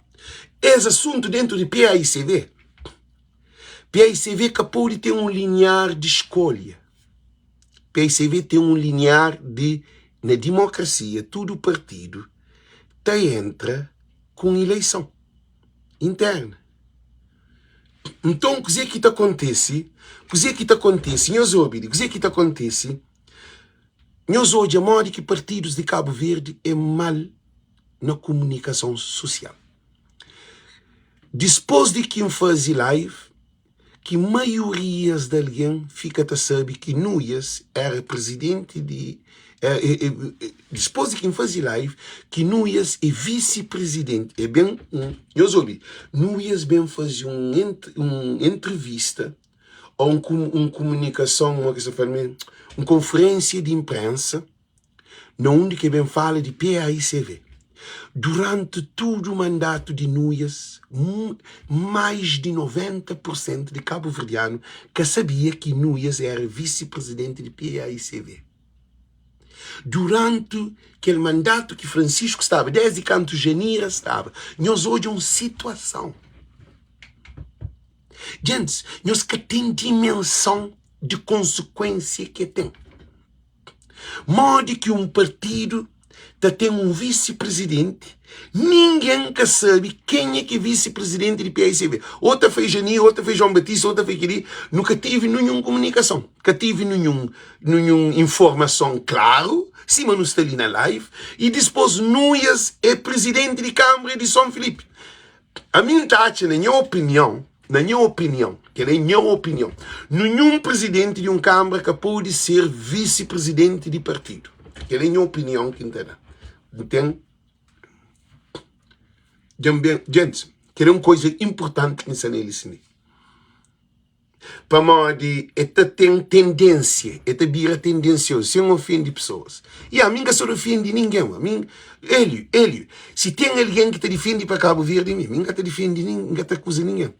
es asuntu dentu di PAICV, PAICV ka pode ten un limiar di skolha. PAICV ten un limiar di, na dimokrasia, tudu partidu ta entra ku un ileison interna. Nton, kuzê ki ta kontise? Kuzê ki ta kontise? Nhos obi li, kuzê ki ta kontise? Nhos odja modi ki partidus di Kabu Verdi é mal na komunikason susial. Dispôs di ki N faze live, ki maiorias di algen fika ta sabe ki Nuias éra prizidenti di Dispôs di ki N faze live, ki Nuias é visi-prizidenti. E ben, nhos obi, Nuias ben faze un un entrevista ô un un kumunikason, modi ki es ta fla, un konferénsia di inprénsa na undi ki ben fala di PAICV. Duranti tudu mandatu di Nuias, mais di 90 pur sentu di kabuverdianu ka sabia ki Nuias éra visi-prizidenti di PAICV. Duranti kel mandatu ki Francisco staba, desdi kantu Janira staba, nhos odja un situason. Gentis, nhos ka ten dimenson di konsekuensia ki el ten. Modi ki un partidu ta ten un visi-prizidenti, ningen ka sabe kenha ki é visi-prizidenti di PAICV. Ô ta fla é Janir, ô ta fla é João Batista, ô ta fla é kel-li. Nu ka tive ninhun komunikason, ka tive ninhun ninhun informason klaru, sima nu sta li na live. I dispôs Nuias é prizidenti di Kanbra di Son Filipi. Ami N ta atxa, na nha opinion, na nha opinion, kel é nha opinion, ninhun prizidenti di un kanbra ka pode ser visi-prizidenti di partidu. Kel é nha opinion ki N ta da. N ten Dja N ben, djentis, kel é un koza inpurtanti ki N sta na el li si. Pamodi e ta ten tendênsia, e ta bira tendensiozu, sen ofende pesoas. Ya, mi N ka sta ta ofende ningen, ami, Hélio, Hélio, si ten algen ki ta difende pa Kabu Verdi é mi, mi N ka ta difende nin, N ka ta akuza ningen.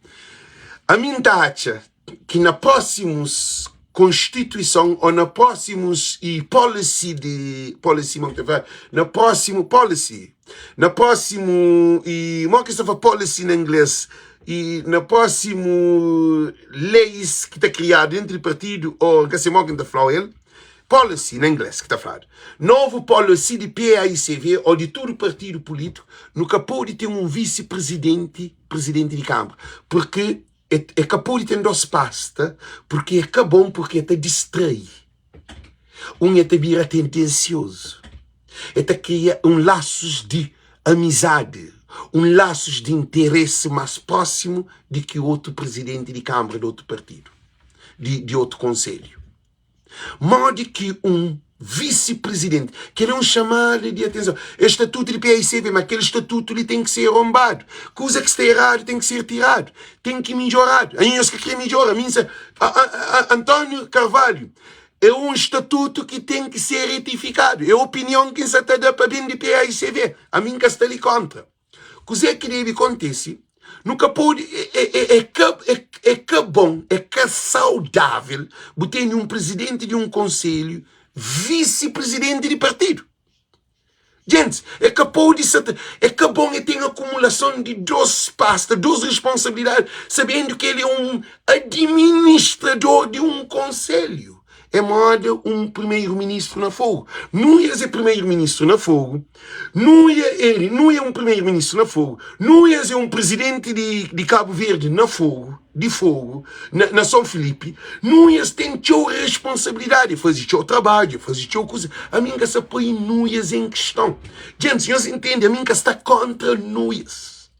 Ami N ta atxa ki na prósimus konstituison ô na prósimus i policy di, policy mo ki ta fla, na prósimu policy, Na prósimu i mo ki sta fla policy na inglês i na prósimu leis ki ta kriadu dentru di partidu ô N ka se mo ki N ta fla-u el policy na inglês ki ta fladu novu policy di PAICV ô di tudu partidu pulítiku nu ka pode ten un visi prizidenti prizidenti di kanbra purki e ka pode ten dos pasta purki e ka bon purki e ta distrai Un e ta bira tendensiozu, e ta kria un lasus di amizadi, un lasus di interesi mas prósimu di ki otu prizidenti di kanbra di otu partidu, di otu konselhu. Modi ki un visi-prizidenti, kel é un xamada di atenson, é statutu di PAICV, ma kel statutu li ten ki ser ronbadu, kuza ki sta eradu ten ki ser tiradu, ten ki midjoradu. Anhos nhos ka kre midjora, mi N sa. António Carvalho, É un statutu ki ten ki ser retifikadu. É opinion ki N sa ta da pa ben di PAICV. Ami N ka sta li kóntra. Kuzê ki debe kontise, nu ka pode, é ka, é ka bon, é ka saudável bu tene un prizidenti di un konselhu visi-prizidenti di partidu. Gentis, é ka pode sa ta, é ka bon e ten akumulason di dos pasta, dos responsabilidadi, sabendu ki el é un adiministrador di un konselhu. É moda un primeiro-ministru na Fogo. Nuias é primeiro-ministru na Fogo, Nuia el, Nuia é un primeiro-ministru na Fogo, Nuias é un prizidenti di, di Kabu Verdi na Fogo. di Fogu, na, na São Filipe, Nuias ten txeu responsabilidadi, faze txeu trabadju, faze txeu kuza. Ami N ka sta poi Nuias en kiston. Gentis, nhos intende, ami N ka sta kontra Nuias.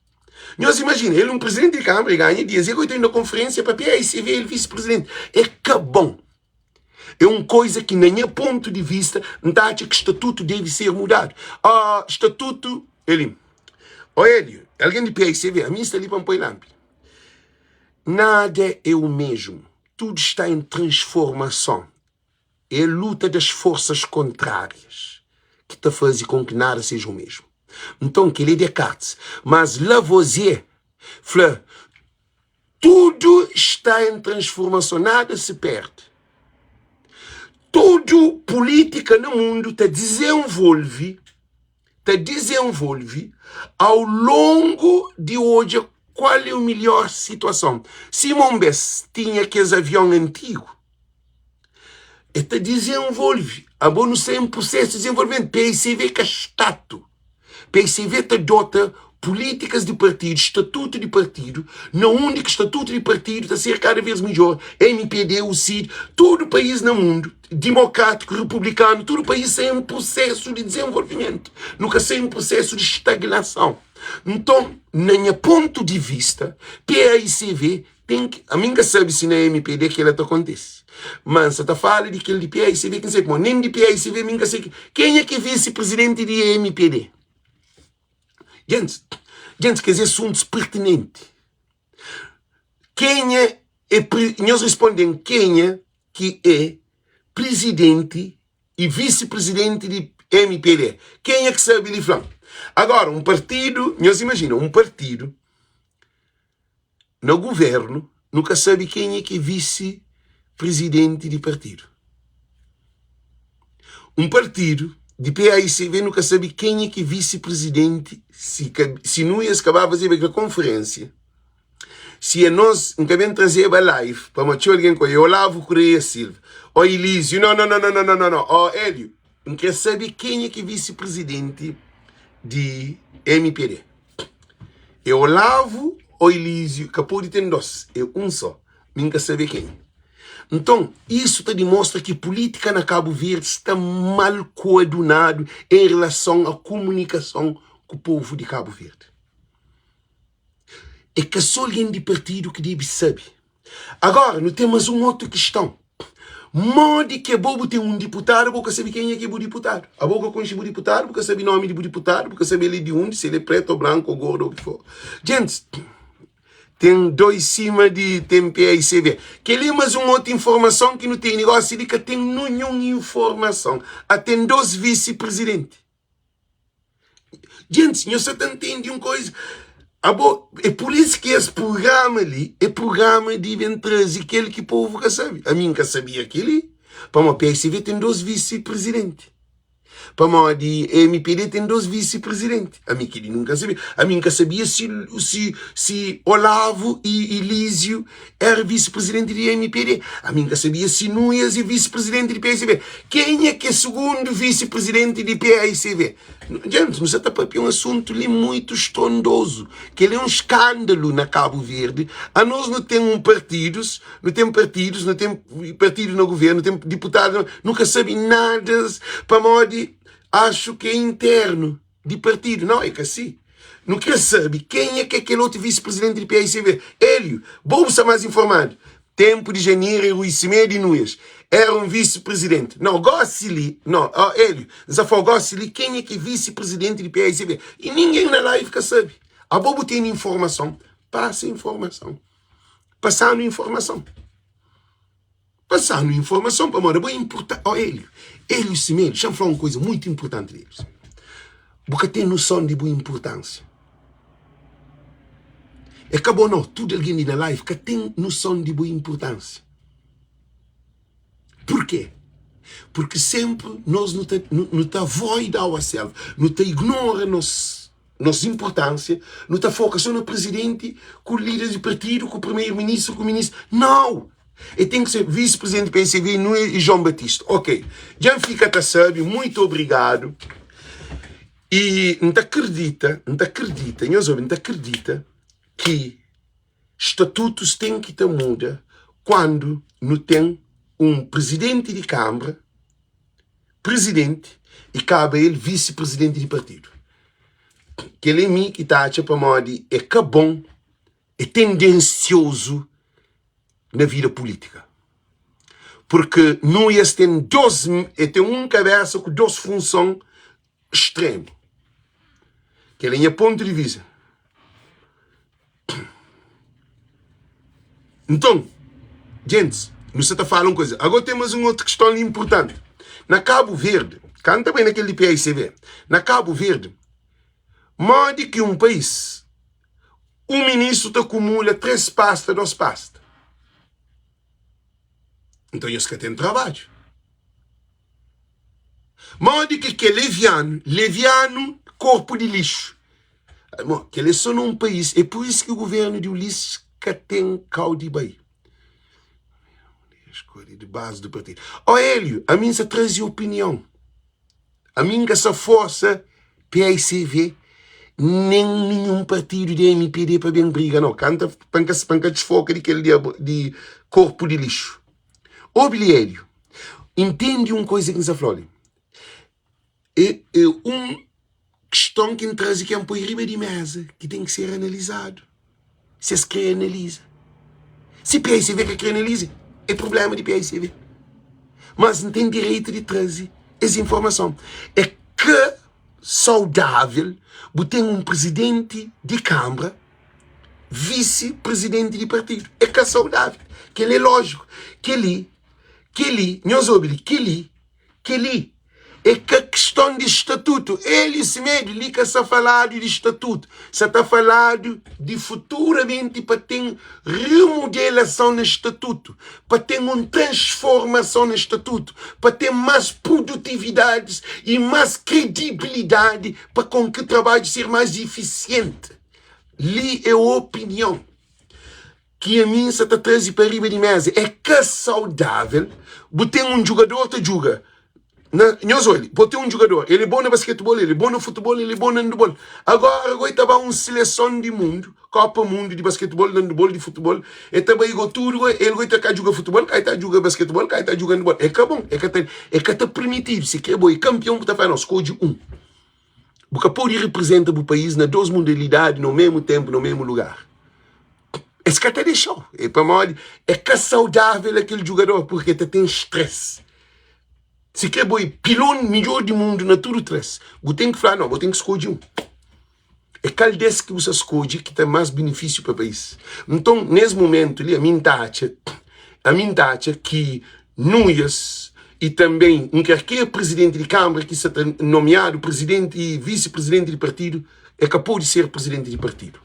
Nhos imajina, el un prizidenti di Kâmara, el ganha dias, el goi ta inda konferênsia pa PAICV, el visi-prizidenti. É ka bon. É un koiza ki, na nha pontu di vista, N ta atxa ki statutu debe ser mudadu. Ah, statutu, Eli, ó Hélio, algen di PAICV, ami N sta li pa N poi lanpida. Nada é o mesmo, tudo está em transformação. É a luta das forças contrárias ki ta faze com que nada seja o mesmo. Nton, kel-li é Descartes. Mas Lavoisier fla, tudo está em transformação, nada se perde. Tudu pulítika na mundu ta dizenvolve ta dizenvolve au longu di odja kual é midjór situason. Sima un bês tinha kes avion antigu, el ta dizenvolve. Abo nu sta en prusésu di dizenvolvimentu. PICV ka statu. PICV ta adota pulítikas di partidu, statutu di partidu, na undi ki statutu di partidu ta ser kada vês midjór, MPD, UCID, tudu país na mundu dimokrátiku, republikanu, tudu país sta en prusésu di dizenvolvimentu, nu ka sta en prusésu di stagnason. Nton, na nha pontu di vista, PAICV ten ki, ami N ka sabe si na MPD kel-la ta kontise, ma N sa ta fala di kel di PAICV ki N sabe, pamodi nen di PAICV mi N ka sabe kenha ki é visi-prizidenti di MPD. Gentis, gentis, kes asuntus pertinenti. Kenha é, nhos responde-m, kenha ki é prizidenti i visi-prizidenti di MPD? Kenha ki sabe li fla-m. Agora, un partidu, nhos imajina, un partidu na guvernu, nu ka sabe kenha ki é visi-prizidenti di partidu. Un partidu di PAICV nu ka sabe kenha ki é visi-prizidenti, si ka, si nu es ka ba fazeba kel konferensia, Si é nos, N ka ben trazeba live pamodi txeu algen ku é Olavo Correia Silva, ó Elísio, no, no, no, no, no, no, no, no, ó Hélio. N kre sabe kenha ki visi-prizidenti di MPD. É Olavo ó Elísio? Ka pode ten dos, é un só. Mi N ka sabe kenha. Nton, isu ta dimostra ki pulítika na Kabu Verdi sta mal koadunadu en relason a kumunikason ku povu di Kabu Verdi. É ka sô algen di partidu ki debe sabe. Agora, nu ten más un otu kiston. Modi ki abo bu ten un diputadu bo ka sabe kenha ki é bu diputadu? Abo ka konxe bu diputadu, bu ka sabe nomi di bu diputadu, bu ka sabe el é di undi, si el é pretu ô branku ô gordu ô ki for. Gentis, ten dois sima di ten PAICV. Kel-li é más un otu informason ki nu tene. Gósi li ka ten ninhun informason. A ten dos visi-prizidenti. Gentis, nhos sa ta ntende un koisa? Abo, é pur isu ki es prugrama li é prugrama di ben traze kel ki povu ka sabe. Ami N ka sabia kel-li, pamodi PSV ten dos visi-prizidenti, pamodi mpd ten dos visi-prizidenti. Ami kel-li nu N ka sabia. Ami N ka sabia si, si, si Olavo i Elísio éra visi-prizidenti di mpd. Ami N ka sabia si Nunes é visi-prizidenti di PSV. Kenha ki é sugundu visi-prizidenti di paicv? Djentis, nu sa ta papia un asuntu li muitu strondozu. Kel-li é un skándalu na Kabu Verdi. Anos nu ten un partidus, nu ten partidus, nu ten partidu na guvernu, nu ten diputadu, nu ka sabe nada pamodi axu ki é internu. Di partidu. Nau, é ka si. Nu kre sabe kenha ki é kel otu visi-prizidenti di paicv. Hélio, bo bu sta más informadu. Tenpu di Janira e Rui Semedo e Nunes éra un visi-prizidenti. Nau, gósi li, nau, ó, Hélio, N sa fla-u gósi li kenha ki é visi-prizidenti di paicv. I ningen na live ka sabe. Abo bu tene informason, pasa informason. Pasa-nu informason. Pasa-nu informason pamodi abo é inportanti. Ó Hélio, Hélio Semedo, dexa-m fla un kuza mutu inportanti di Hélio Semedo. Bu ka ten noson di bu inportánsia. É ka bo nau, tudu algen li na live ka ten noson di bu inportánsia. Purkê? Purki sénpri nos nu ta, nu ta avoid ourselves, nu ta ignora nos nos inportánsia, nu ta foka sô na prizidenti, ku líder di partidu, ku primeru-ministru, ku ministru. Nau! E ten ki ser visi-prizidenti PSV nu e João Batista. Ok, dja N fika ta sabe, muitu obrigadu. I N ta kridita, N ta kridita, nhos obi, N ta kridita ki statutus ten ki ta muda kuandu nu ten un prizidenti di kanbra, prizidenti i kaba el visi-prizidenti di partidu. Kel é mi ki ta atxa pamodi é ka bon, é tendensiozu na vida pulítika. Purki nu es ten dos, e ten un kabesa ku dos funson stremu. Kel é nha pontu di vista. Nton, djentis, nu sa ta fala un kuza. Agora ten mas un otu kiston li inpurtanti. Na Kabu Verdi, ka N ta bai na kel di PAICV, na Kabu Verdi, modi ki un país, un ministru ta kumula 3 pasta, 2 pasta? Nton nhos ka ten trabadju. Modi ki kel levianu, levianu korpu di lixu, mo, kel é so na un país, é pur isu ki guvernu di Ulisses ka ten kau di bai. Escolha de base do partido. Ó Hélio, ami N sa traze opinion. Ami N ka sa forsa PAICV nen ninhun partidu di MPD pa ben briga nau. Kanta pa N ka pa N ka disfoka di kel di di korpu di lixu. Obi li Hélio, intendi un koisa ki N sa fla-u li. É é un kiston ki N traze ki N poi riba di meza ki ten ki ser analizadu. Si es kre analiza. Si PICV ka kre analiza, é prubléma di PICV. Mas N ten direitu di traze es informason. É ka saudável bu ten un prizidenti di kanbra, visi-prizidenti di partidu. É ka saudável. Kel-li é lójiku. Kel-li, kel-li, nhos obi li, kel-li Kel-li é ka kiston di statutu. Hélio Semedo, li ka sa faladu di statutu, sa ta faladu di futuramenti pa ten remodelason na statutu, pa ten un transformason na statutu, pa ten más produtividadis i más kredibilidadi pa kon ki trabadju ser más ifisienti. Li é opinion. Ki ami N sa ta traze pa riba di meza é ka saudável. Bu ten un djugador ta djuga na nhos olha, bo ten un djugador, el é bon na basketibol, el é bon na futibol, el é bon na andebol. Agora go el ta ba un sileson di mundu, kopa mundu di basketibol, di andebol, di futibol, el ta bai go tudu go, el go el ta ka djuga futibol, ka el ta djuga basketibol, ka el ta djuga andebol. É ka bon, é ka ta, é ka ta permitidu. Si kre bo é kanpion bu ta fla, no, skodje un. Bu ka pode reprezenta bu país na dos modalidadi na memu tenpu, na memu lugar. Es ka ta dexa-u. É pamodi é ka saudável aquel djugador porque ta ten stress. Si kre bo é pilon midjor di mundu na tudu 3, bu ten ki fla no, bo ten ki skodje un. É kal des ki bu sa skodje ki ta más benefísiu pa país? Nton, nes mumentu li, ami N ta atxa, ami N ta atxa ki Nuias i tanben un karker prizidenti di kanbra ki sa ta nomiadu prizidenti i visi-prizidenti di partidu, e ka pode ser prizidenti di partidu,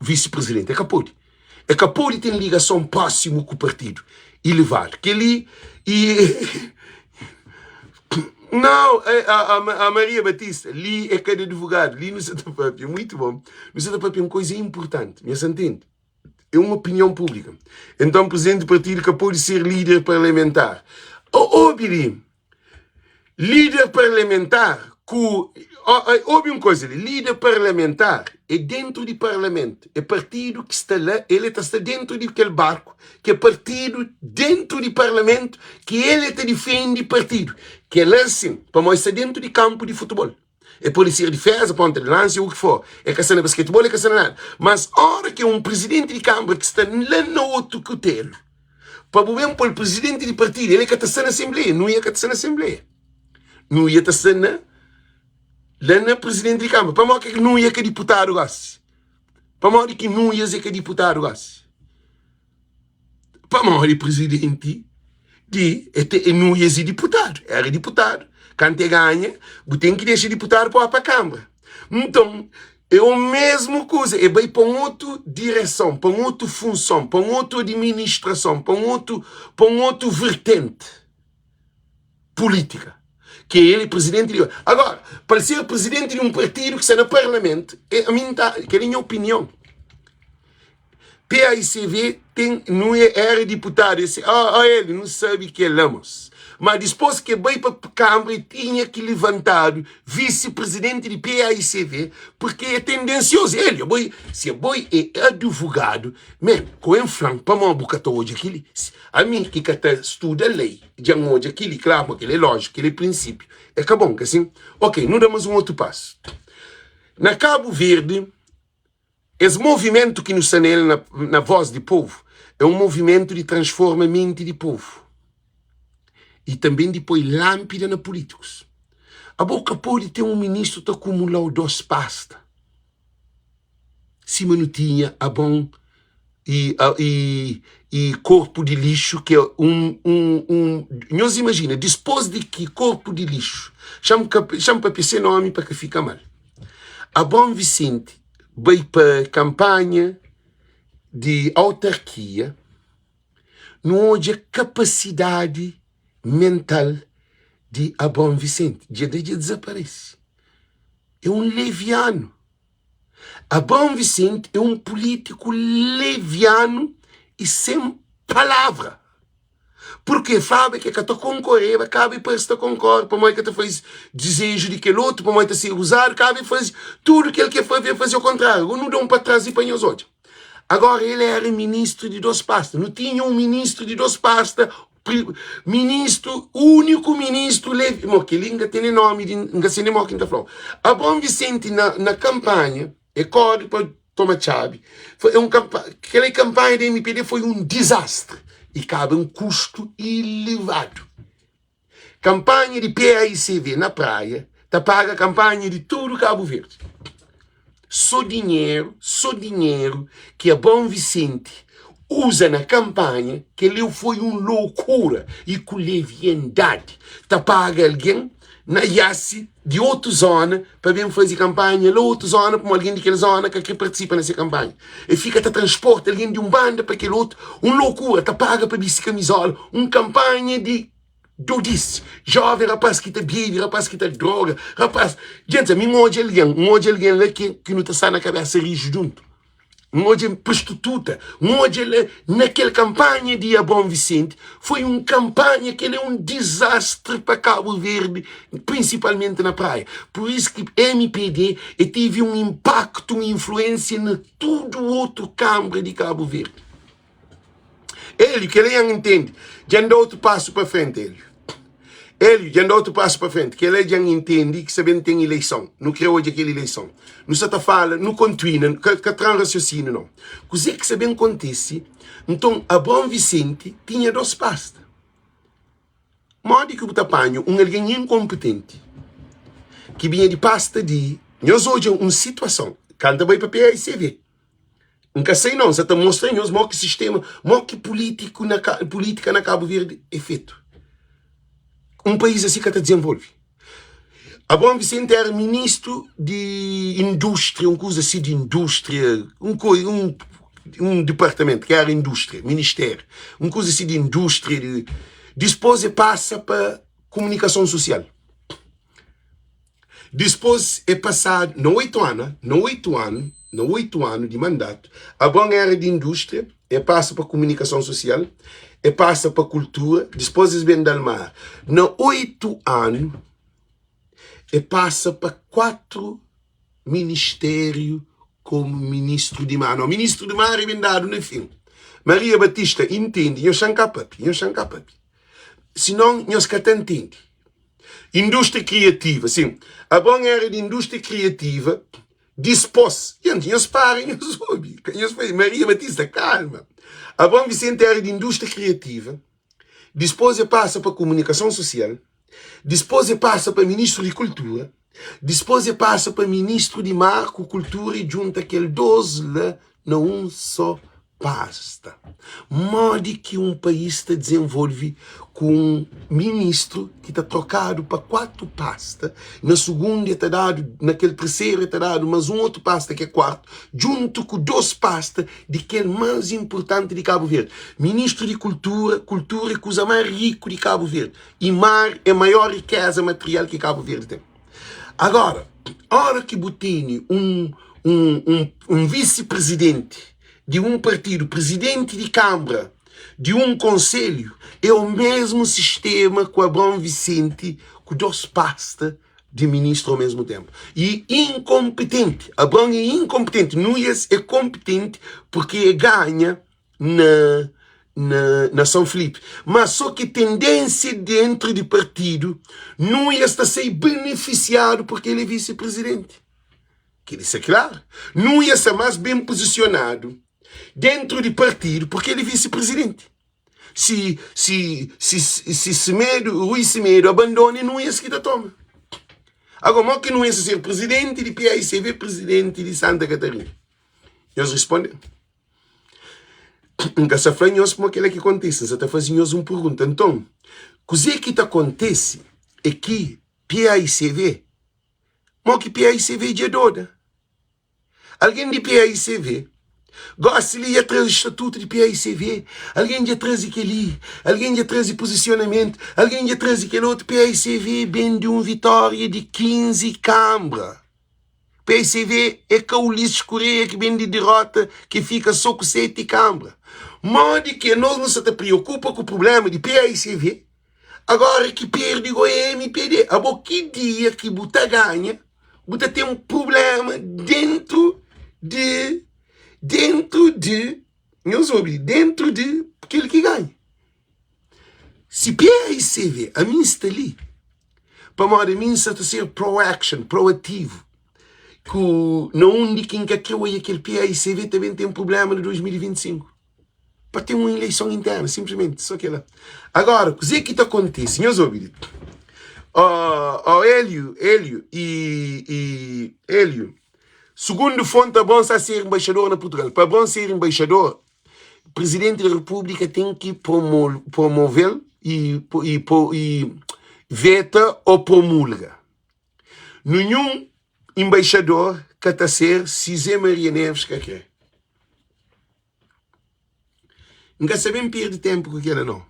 visi-prizidenti, e ka pode. E ka pode ten ligason prósimu ku partidu ilevadu. Kel-li i Nau, a Maria Batista, li é ka di advogadu, li nu sa ta papia, muitu bon, nu sa ta papia un koza inpurtanti, nha sa ntende? É un opinion públika. Enton, prizidenti di partidu ka pode ser líder parlamentar. Obi li, Líder parlamentar ku Obi un koza li, líder parlamentar é dentru di parlamentu, é partidu ki sta la, el é ta sta dentru di kel barku ki é partidu dentru di parlamentu ki el é ta difendi partidu. Kel-la sin, pamodi sta dentru di kanpu di futebol. E pode ser difeza, ponta di lansa, u ki for. E ka sta na basketibol, e ka sta na nada. Mas ora ki é un prizidenti di kanbra ki sta la na otu kutelu, pa bu ben pô-l prizidenti di partidu, el e ka ta sta na asenbleia, Nuia ka ta sta na asenbleia. Nuia ta sta na la na prizidenti di kanbra. Pamodi ki Nuia ka diputadu gosi? Pamodi ki Nuias é ka diputadu gosi? Pamodi prizidenti di e te e Nuias e diputadu, era diputadu. Kantu e ganha, bu ten ki dexa diputadu pa pa kanbra. Nton, é o mesmu kuza, e bai pa un otu direson, pa un otu funson, pa un otu administrason, pa un otu, pa un otu vertenti pulítika. Ki é el é prizidenti di. Agora, pa el ser prizidenti di un partidu ki sta na parlamentu, e ami N ta, kel-li é nha opinion. PAICV ten nu e era diputadu e se oh, oh el nu sabe kel la mos ma dispos ke bai pa kambra e tinha ki livantadu visi presidenti di PAICV porque e tendensiozu el abo si abo e advogadu men ko en flan pamo bu ka ta odja kili ami ki ka ta studa lei djan odja kili klaru ma kili e lojiku kili e prinsipiu e ka bon ka sin ok nu da mas un otu pasu na Kabu Verdi Es movimentu ki nu sta nel na, na Voz di Povu é un movimentu di transforma menti di povu i tanben di poi lánpida na pulítikus. Abo ka pode ten un ministru ta kumula-u dos pasta sima nu tinha Abon i, i, i Korpu di Lixu ki é un, un, un nhos imajina dispôs di ki Korpu di Lixu, xa-m ka, xa-m papia se nómi pa ka fika mal. Abon Visenti bai pa kanpanha di autarkia, nu odja kapasidadi mental di Abon Visenti. Dja da dja dizaparese. É un levianu. Abon Visenti é un pulítiku levianu i sen palavra. Purkê flaba ke ka ta konkoreba, kaba e parse ta konkore, pamodi ka ta faze dizeju di kel otu, pamodi ta ser uzadu, kaba e faze tudu kel ke faze, e faze o kontráriu. Agora nu da un pa tras i pa nhos odja. Agora el era ministru di dos pasta. Nu tinha un ministru di dos pasta, ministru, úniku ministru levi. Mo, kel-li N ka ten nen nomi di, N ka se nen mo ki N ta fla-u. Abraon Visenti na, na kanpanha, E kóre pa toma txabi. Foi un kanpa, kel kanpanha di MPD foi un dizastri i kaba un kustu ilevadu. Kanpanha di PAICV na Praia ta paga kanpanha di tudu Kabu Verdi. Sô dinheru, sô dinheru ki Abraão Vicente uza na kanpanha, kel-li foi un loucura i ku leviandadi ta paga algen na iasi di otu zona pa ben faze kanpanha la otu zona pamodi algen di kel zona ka kre partisipa na se kanpanha e fika ta transporta algen di un banda pa kel otu un lokura ta paga pa bisti kamizola un kanpanha di dodisi joven rapaz ki ta bebe rapaz ki ta droga rapaz djenti ami n odja algen n odja algen la ki ki nu ta sta na kabesa riju djuntu N odja prostituta, N odja la na kel kanpanha di Abraão Vicente, foi un kanpanha ki el é un dizastri pa Kabu Verdi, prinsipalmenti na Praia. Pur isu ki mpd e tive un inpaktu, un influensia na tudu otu kanbra di Kabu Verdi. Hélio, kel-la N intende. Dja N da otu pasu pa frenti, Hélio. Hélio, dja N da otu pasu pa frenti. Kel-la dja N intendi ki sa ben ten ileison. Nu kre odja kel ileison. Nu sa ta fala, nu kontuina, ka, ka tra-m rasiosíniu nau. Kuzê ki sa ben kontise? Nton, Abraon Visenti tinha dos pasta. Modi ki bu ta panha un algen inkonpetenti ki binha di pasta di. Nhos odja un situason, kantu bai pa PAICV. N ka sai nau, N sa ta mostra nhos mo ki sistema, mo ki pulitiku na pulitika na Kabu Verdi é fetu. Un país asi ka ta dizenvolve. Abraão Vicente era ministru di indústria, un kuza asi di indústria, un koi, un un dipartamentu ki era indústria, ministériu, un kuza asi di indústria, di dispôs e pasa pa komunikason susial. Dispôs e pasadu, na 8 anu, na 8 anu, na 8 anu di mandatu, Abraão era di indústria, e pasa pa komunikason susial, e pasa pa kultura, dispôs es ben da-l mar. Na 8 anu, e pasa pa 4 ministériu komu ministru di mar. Nau, ministru di mar e ben dadu na fin. Maria Batista intende, nhos xa-m ka papia, nhos xa-m ka papia. Sinon, nhos ka ta ntende. Indústria kriativa, sin. Abraon éra di indústria kriativa, dispôs. Gente, nhos para i nhos obi. Ka nhos faze. Maria Batista, kalma. Abraon Vicente éra di indústria kriativa, dispôs e pasa pa komunikason sosial, dispôs e pasa pa ministru di kultura, dispôs e pasa pa ministru di mar ku kultura i djunta kel dôs la na un só pasta. Modi ki un país ta dizenvolve ku un ministru ki ta trokadu pa 4 pasta, na sugundu e ta dadu, na kel terseru e ta dadu mas un otu pasta ki é kuartu, djuntu ku 2 pasta di kel más inpurtanti di Kabu Verdi. Ministru di kultura, kultura é kuza más riku di Kabu Verdi i mar é maior rikeza material ki Kabu Verdi ten. Agora, ora ki bu tene un un un un visi-prizidenti di un partidu, prizidenti di kanbra di un konselhu, é o mesmu sistema ku Abraon Visenti ku dos pasta di ministru ao mesmu tenpu. E inkonpetenti, Abraon é inkonpetenti, Nuias é konpetenti purki e ganha na na, na São Filipe. Mas só ki tendência dentro di partidu, Nuias ta sai benefisiadu porque ele é vice-presidente. Kel-li sta klaru. Nuias sta más ben pozisionadu dentro di partidu porque ele é vice-presidente. Si, si, si, si Semedo, Rui Semedo abandona, é Nuias ki ta toma. Agora, mo ki Nuias ta ser presidente di PAICV, presidente di Santa Catarina? Nhos responde. N ka sta fla nhos pamodi kel-la ki kontise, N sta ta faze nhos un pergunta. Nton, kuzê ki ta kontise é ki PAICV, mo ki PAICV dja doda. Algen di PAICV, gósi li dja traze statutu di PAICV, algen dja traze kel-li, algen dja traze pozisionamentu, algen dja traze kel otu. PAICV ben di un vitória di 15 kanbra. PSV é ka Ulisses Correia ki ben di derota ki fika so ku 7 kanbra. Modi ki anos nu sa ta preokupa ku prublema di PSV agora ki perde go é mpd? Abo ki dia ki bu ta ganha bu ta ten prublema dentru di dentru di nhos obi dentru di kel ki ganha. Si PAICV, ami N sta li pamodi ami N sta ta ser pro-action, pro-ativu, ku na undi ki N ka kre oia kel PAICV ta ben ten prublema na 2025 pa ten un ileison interna, sinplismenti so kela. Agora, kuze ki ta kontise? Nhos obi li. Ó, ó Hélio, Hélio i, i Hélio, sugundu fonti, Abraão sta ser embaixador na Portugal. Pa Abraão ser embaixador, Presidenti di Repúblika ten ki promove-l i veta ô promulga. Ninhun enbaixador ka ta ser si Zé Maria Neves ka kre. N ka sa ben perde ténpu ku kel-la, nau.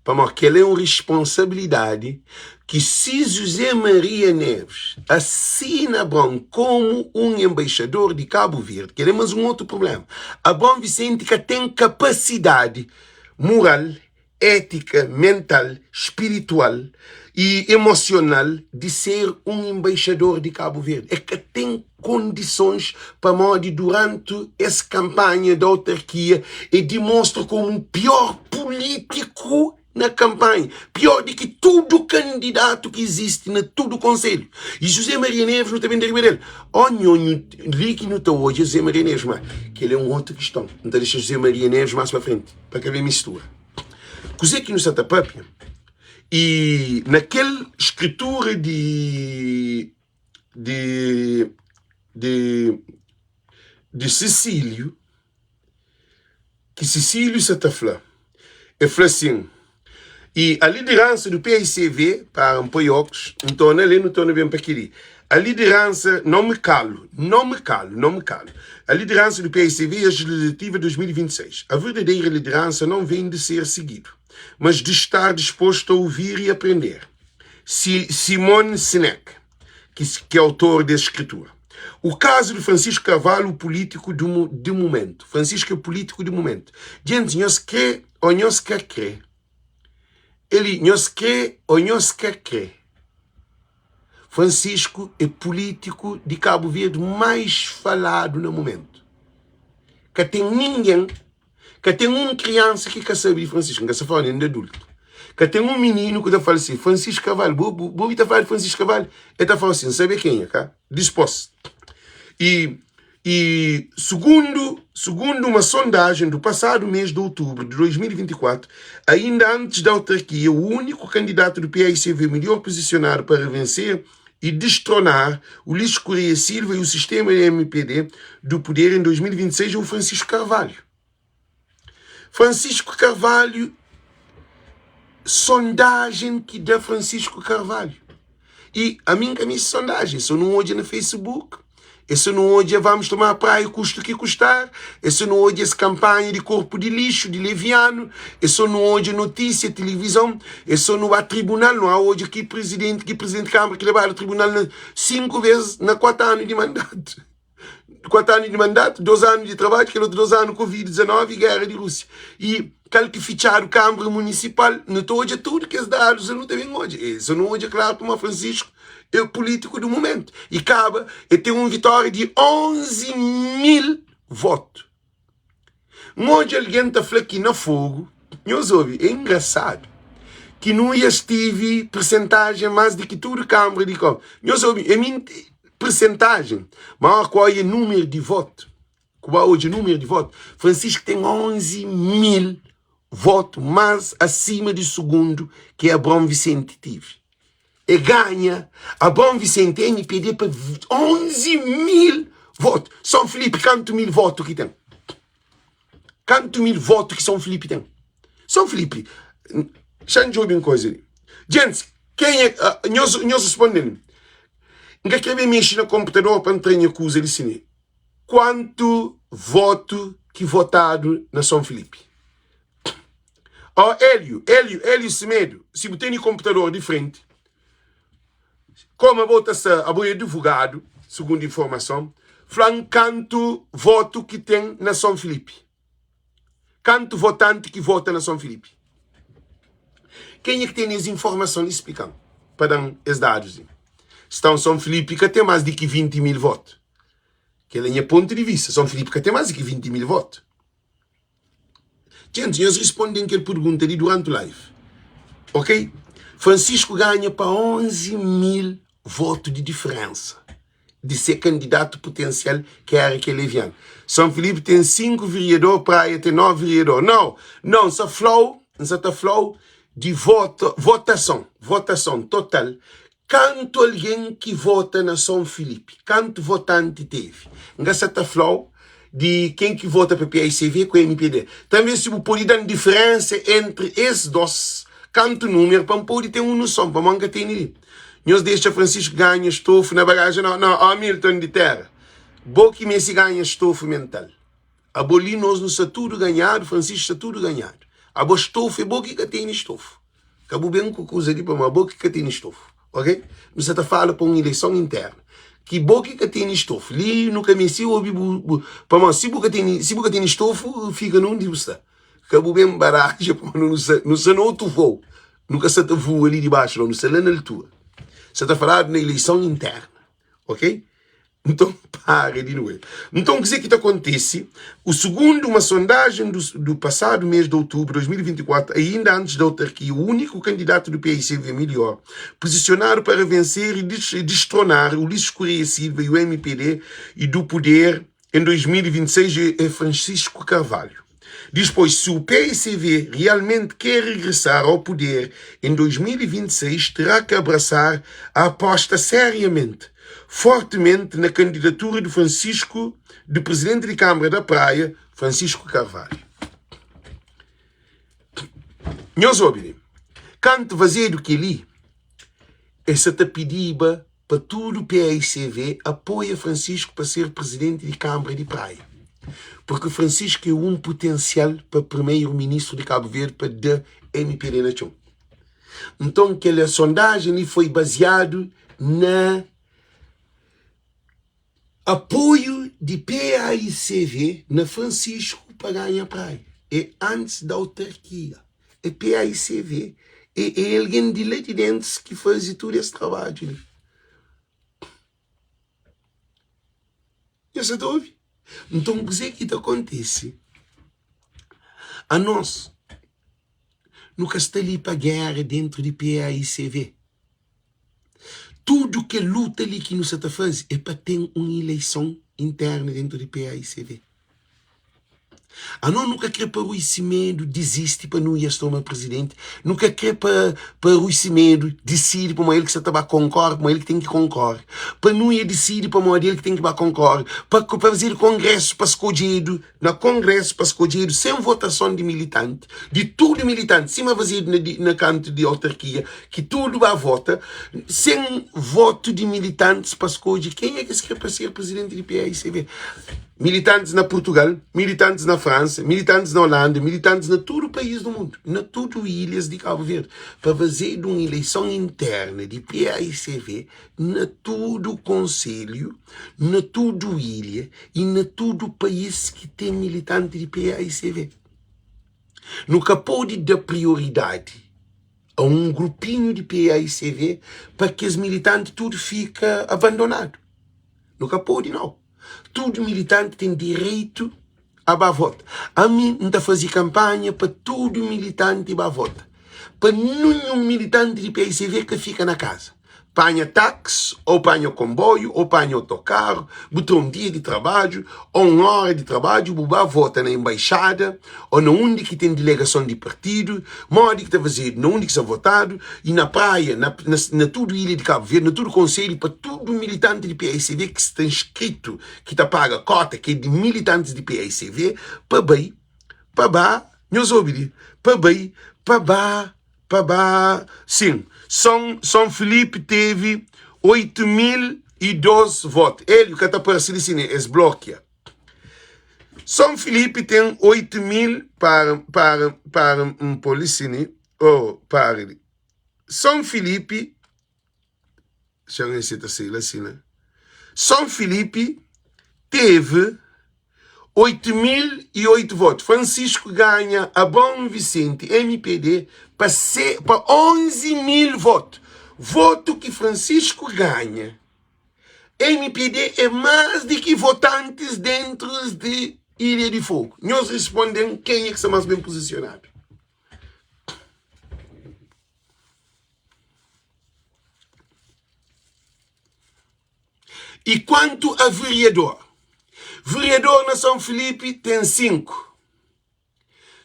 Pamodi kel-la é un responsabilidadi ki si José Maria Neves asina Abraão komu un enbaixador di Kabu Verdi, kel-la é más un otu prubléma. Abraão Vicente ka ten kapasidadi mural, étika, mental, spiritual i emosional di ser un enbaixador di Kabu Verdi. El ka ten kondisons pamodi duranti es kanpanha di autarkia el dimostra komu pior pulítiku. na kanpanha, pior di ki tudu kandidatu ki izisti na tudu konselhu. I José Maria Neves nu ta ben da riba del. Ó nho, nhu, li ki nu ta odja José Maria Neves, má kel é un otu kiston. N ta dexa José Maria Neves más pa frenti, pa ka ben mistura. Kuzê ki nu sa ta papia? I na kel skritura di di di di Sisíliu, ki Sisíliu sa ta fla? E fla sin, I a lideransa do PICV, para N poi ókus, N torna lê, nu torna ben pa kel-li. A lideransa, não me calo, não me calo, não me calo. A liderança do PICV e as legislativas de 2026. A verdadeira liderança não vem de ser seguido, mas de estar disposto a ouvir e aprender. Simon Sinek, ki, ki é autor des skritura. O caso de Francisco Carvalho, o político do, de momento. Francisco é político de momento. Gente, nhos krê ou nhos ka krê? Eli, nhos krê ou nhos ka krê? Francisco é político de Cabo Verde mais falado na momento. Ka ten ninguém Ka ten un kriansa ki ka sabe di Francisco, N ka sta fala nen di adultu. Ka ten un mininu ku ta fala si, Francisco Carvalho, bu, bu, bu obi ta fala di Francisco Carvalho? El ta fala si, N sabe kenha, ka? Dispos. I, i sugundu, sugundu uma sondagem do passado mês de outubro de 2024, ainda antes da autarquia, o único candidato do PAICV melhor posicionado para vencer e destronar Ulisses Correia Silva e o sistema MPD do poder em 2026 é o Francisco Carvalho. Francisco Carvalho, sondagem que dá Francisco Carvalho. E a mim que a minha sondagem, se eu não olho na Facebook, esse não odja vamos tomar praia custo o que custar, esse não odja esse campanha de corpo de lixo, de leviano, esse não odja notícia, televisão, esse não há tribunal, não há hoje que presidente, que presidente de câmara que levar ao tribunal na, cinco vezes na quatro anos de mandato. Quatro anos de mandato, dois anos de trabalho, aquele outro dois anos Covid-19 e guerra de Rússia. E kal ki fitxadu Câmara Municipal, nu ta odja tudo kes dados, nu ta ben odja. Esse não odja claro como Francisco é o político do momento. E kaba, e ten un vitória di 11 mil voto. N odja algen ta fla ki na Fogo, nhos obi, é engraçado, ki nu ia stive persentagem más di ki tudo Câmara di Kom. Nhos obi, é minti, persentagem, maior ku oia número di voto. Ku ba odja número di voto, Francisco ten 11 mil voto más acima di sugundu ki Abraão Vicente tive. E ganha Abraão Vicente MPD pa 11 mil voto. São Filipe kantu mil voto ki ten? Kantu mil voto ki São Filipe ten? São Filipe, xa N djobe un koza li. Djentis, kenha, uh, nhos, nhos responde-m. N ka kre ben mexe na konputador pa N tra nha kuza li sine. Kuantu votu ki votadu na São Filipe? Ó Hélio, Hélio, Hélio Semedo, si bu tene konputador di frenti, koma bo ta sta, abo é advogadu, sugundu informason, fla-m kantu votu ki ten na São Filipe. Kantu votanti ki vota na São Filipe. Kenha ki tene es informason li splika-m, pa da-m es dadus li. Stan São Filipe ka ten más di ki 20 mil votu. Kel é nha pontu di vista. São Filipe ka ten más di ki 20 mil votu. Djenti, nhos responde-m kel pergunta li duranti live. Ok? Francisco ganha pa 11 mil votu di diferensa di se kandidatu putensial ki era kel Leviano. São Filipe ten 5 vereador, Praia ten 9 vereador. Nau, nau, N sa fla-u, N sa ta fla-u di voto, votason, votason total Kantu algen ki vota na Son Filipi? Kantu votanti tevi? N ka sa ta fla-u di ken ki vota pa PICV ku mpd. Tanbe si bu pode da-m diferensa entri es dos, kantu numeru, pa N pode ten un noson, pamodi N ka tene li. Nhos dexa Francisco ganha stofu na bagaja no, no, ó Milton di Tera, bo ki meste ganha stofu mental. Abo li nos nu sta tudu ganhadu, Francisco sta tudu ganhadu. Abo stofu é bo ki ka tene stofu. Ka bu ben ku kuza di pamodi bo ki ka tene stofu, ok? Nu sta ta fala pa un ileison interna ki bo ki ka tene stofu. Li nu ka meste obi bu, bu pamodi si bu ka tene, si bu ka tene stofu, fika na undi bu sta. Ka bu ben baraja pamodi nu sta, nu sta na otu vou. Nu ka sta ta vua li di baxu nau, nu sta la na altura. Sta ta faladu na ileison interna, ok? Nton. para di Nuel. Nton, kuzê ki ta kontise? O sugundu uma sondajen du, du pasadu mês di outubru di 2024, ainda antis da autarkia, o úniku kandidatu du PAICV melhor posisionadu para venser e destronar Ulisses Correia Silva e o MPD e do poder em 2026 é Francisco Carvalho. Diz, pois, se o PICV realmente quer regressar ao poder em 2026, terá que abraçar a aposta seriamente, fortemente, na candidatura de Francisco, de presidente de Câmara da Praia, Francisco Carvalho. Nhos obi li, kantu fazedu kel-li, es sa ta pidiba pa tudu paicv apoia Francisco pa ser presidenti di Kambra di Praia, porque Francisco é un putensial pa primeiro ministro di Cabo Verde pa da mpd na txon. Nton kel sondajen li foi baziadu na apoiu di paicv na Francisco pa ganha Praia, é antis da autarkia. É PAICV. É, é algen di la di dentus ki faze tudu es trabadju li. Nhos sa ta obi? Nton, kuzê ki ta kontise? Anos, nu ka sta li pa géra dentru di PAICV. Tudu kel luta li ki nu sa ta faze é pa ten un ileison interna dentu di PAICV. Anos nu ka kre pa Rui Semedo dizisti pa Nuias toma prizidenti, nu ka kre pa pa Rui Semedo disidi pamodi el ki sa ta ba konkore, pamodi el ki ten ki konkore, pa Nuia disidi pamodi el ki ten ki ba konkore, pa pa fazedu kongresu pa skodjedu na kongresu pa skodjedu sen votason di militanti, di tudu militanti, sima fazedu na na kantu di autarkia ki tudu ba vota, sen votu di militantis pa skodje kenha ki es kre pa ser prizidenti di PAICV. Militantis na Purtugal, militantis na Fransa, militantis na Holanda, militantis na tudu país du mundu, na tudu ilhas di Kabu Verdi, pa fazedu un ileison interna di PAICV na tudu konselhu, na tudu ilha i na tudu país ki ten militanti di PAICV. Nu ka pode da prioridadi a un grupinhu di PAICV pa kes militanti tudu fika abandonadu. Nu ka pode, nau. Tudu militanti ten direitu a ba vota. Ami N ta faze kanpanha pa tudu militanti ba vota. Pa ninhun militanti di PICV ka fika na kaza. Panha taksi, ou panha konboiu, ou panha otokaru, bu tra un dia di trabadju, ou un ora di trabadju, bu ba vota na enbaixada, ou na undi ki ten dilegason di partidu, modi ki ta fazedu, na undi ki sta votadu, i na praia, na, na, na tudu ilha di Kabu Verdi, na tudu konselhu, pa tudu militanti di paicv ki sta nskritu, ki ta paga kota, ki é di militantis di paicv, pa bai, pa ba, nhos obi li, pa bai, pa ba, pa ba, sin, Son, Son Filipe tevi 8002 votu, Hélio ka ta parse li si ne, es blokia. Son Filipe ten 8000, para, para, para N pô li si ne, oh, para li. Son Filipe, xa N se ta sai la si ne. Son Filipe teve 8008 votu. Francisco ganha Abraão Vicente, mpd, pa se, pa 11 mil votu. Votu ki Francisco ganha, mpd, é más di ki votantis dentru di Ilha di Fogo. Nhos responde-m kenha ki sta más ben pozisionadu. E quanto a vereador? Vereador na São Felipe tem 5.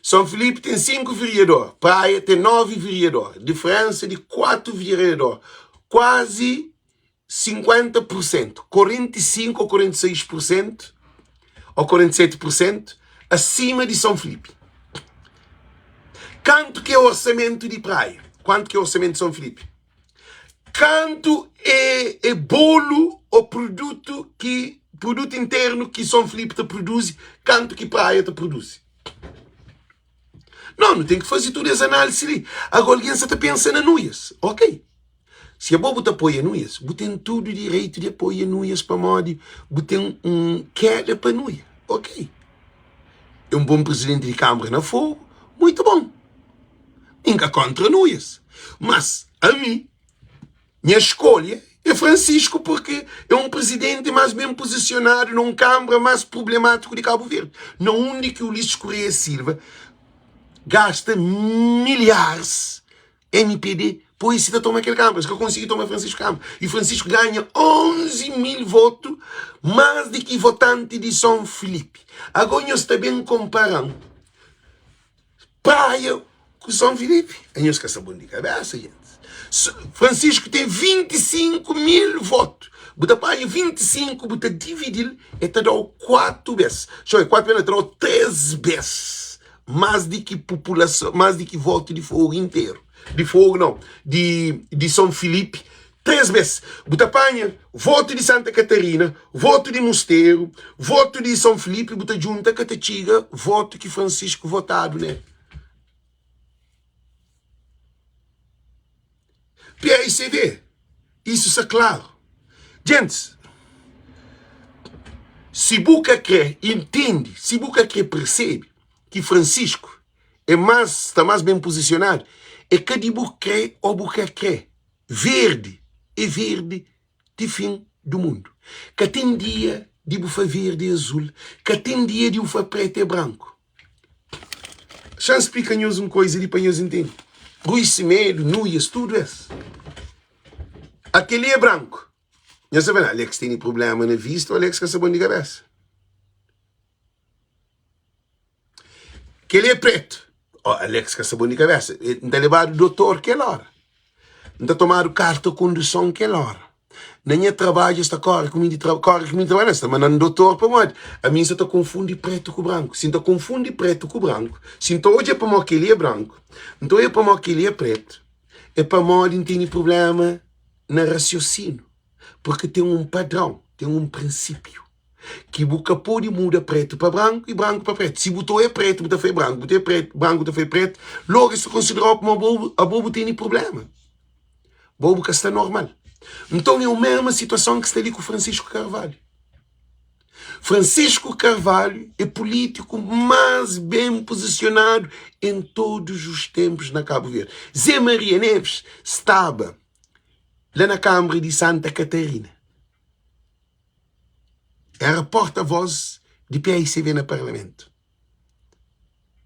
São Felipe tem 5 vereador, Praia tem 9 vereador, diferença de 4 vereador, quase 50%, 45 ou 46% ou 47% acima de São Felipe. Quanto que é o orçamento de Praia? Quanto que é o orçamento de São Felipe? Kantu é, é bolu ou produtu ki produtu internu ki Son Filipe ta produzi, kantu ki Praia ta produzi. Não, nu ten ki faze tudu es análisi li. Agora algen sa ta pensa na Nuias. Ok. Si abo bu ta apoia Nuias, bu ten tudu direitu di apoia Nuias pamodi bu ten un keda pa Nuia. Ok. É un bon prizidenti di Kâmara na Fogu, muitu bon. Mi N ka kóntra Nuias. Mas, ami, nha skolha. É Francisco porque é um presidente mais bem posicionado num câmara mais problemático de Cabo Verde. Na onde que Ulisses Correia Silva gasta milhares MPD pois se ta toma kel câmara, se ka consegui toma Francisco câmara. E Francisco ganha 11 mil votos mais de que votante de São Felipe. Agora nhos ta bem comparam Praia ku São Filipe. Anhos ka sta bon di kabesa, gentis. Francisco ten 25 mil votu. Bu ta panha 25, bu ta dividi-l, e ta da-u 4 bes. Txeu, é 4 bes, el ta da-u 3 bes más di ki populason, más di ki votu di Fogo interu. Di Fogo nau, di, di São Filipe. 3 bes. Bu ta panha votu di Santa Catarina, votu di Musteru, votu di São Filipe, bu ta djunta ka ta txiga votu ki Francisco votadu nel. PAICV, isso sta klaru. Gentis, si bu ka kre intendi, si bu ka kre persebe ki Francisco é más, sta más ben pozisionadu, é ka di bu kre ô bu ka kre. Verdi é verdi ti fin du mundu. Ka ten dia di bu fla verdi é azul, ka ten dia di bu fla pretu é branku. Xa-m splika nhos un koiza li pa nhos intende. Rui Semedo, Nuias, tudu es. Akeli é branku. Nhos ta fla, Alex tene prubléma na vista ô Alex ka sta bon di kabésa. Kel-li é pretu. Ó, Alex ka sta bon di kabésa. N ta lebadu dotor kel óra. N ta tomadu karta konduson kel óra. Na nha trabadju es ta kóre ku mi di tra kóre ku mi di trabadju, es ta manda-m dotor pamodi ami N sa ta konfundi pretu ku branku. Si N ta konfundi pretu ku branku, si N ta odja pamodi kel-li é branku, N ta odja pamodi kel-li é pretu, é pamodi N tene prubléma na rasiosinu. Purki ten un padrãu, ten un prinsípiu. Ki bu ka pode muda pretu pa branku i branku pa pretu. Si bu ta oia pretu, bu ta fla é branku, bu ta oia pretu, branku ta fla é pretu, logu es ta konsiderau kuma abo, abo bu tene prublema. Bo bu ka sta normal. Nton é o mesma situason ki sta li ku Francisco Carvalho. Francisco Carvalho é político mais bem posicionado em todos os tempos na Cabo Verde. Zé Maria Neves staba la na Câmara de Santa Catarina. Éra porta-voz di PAICV na Parlamentu.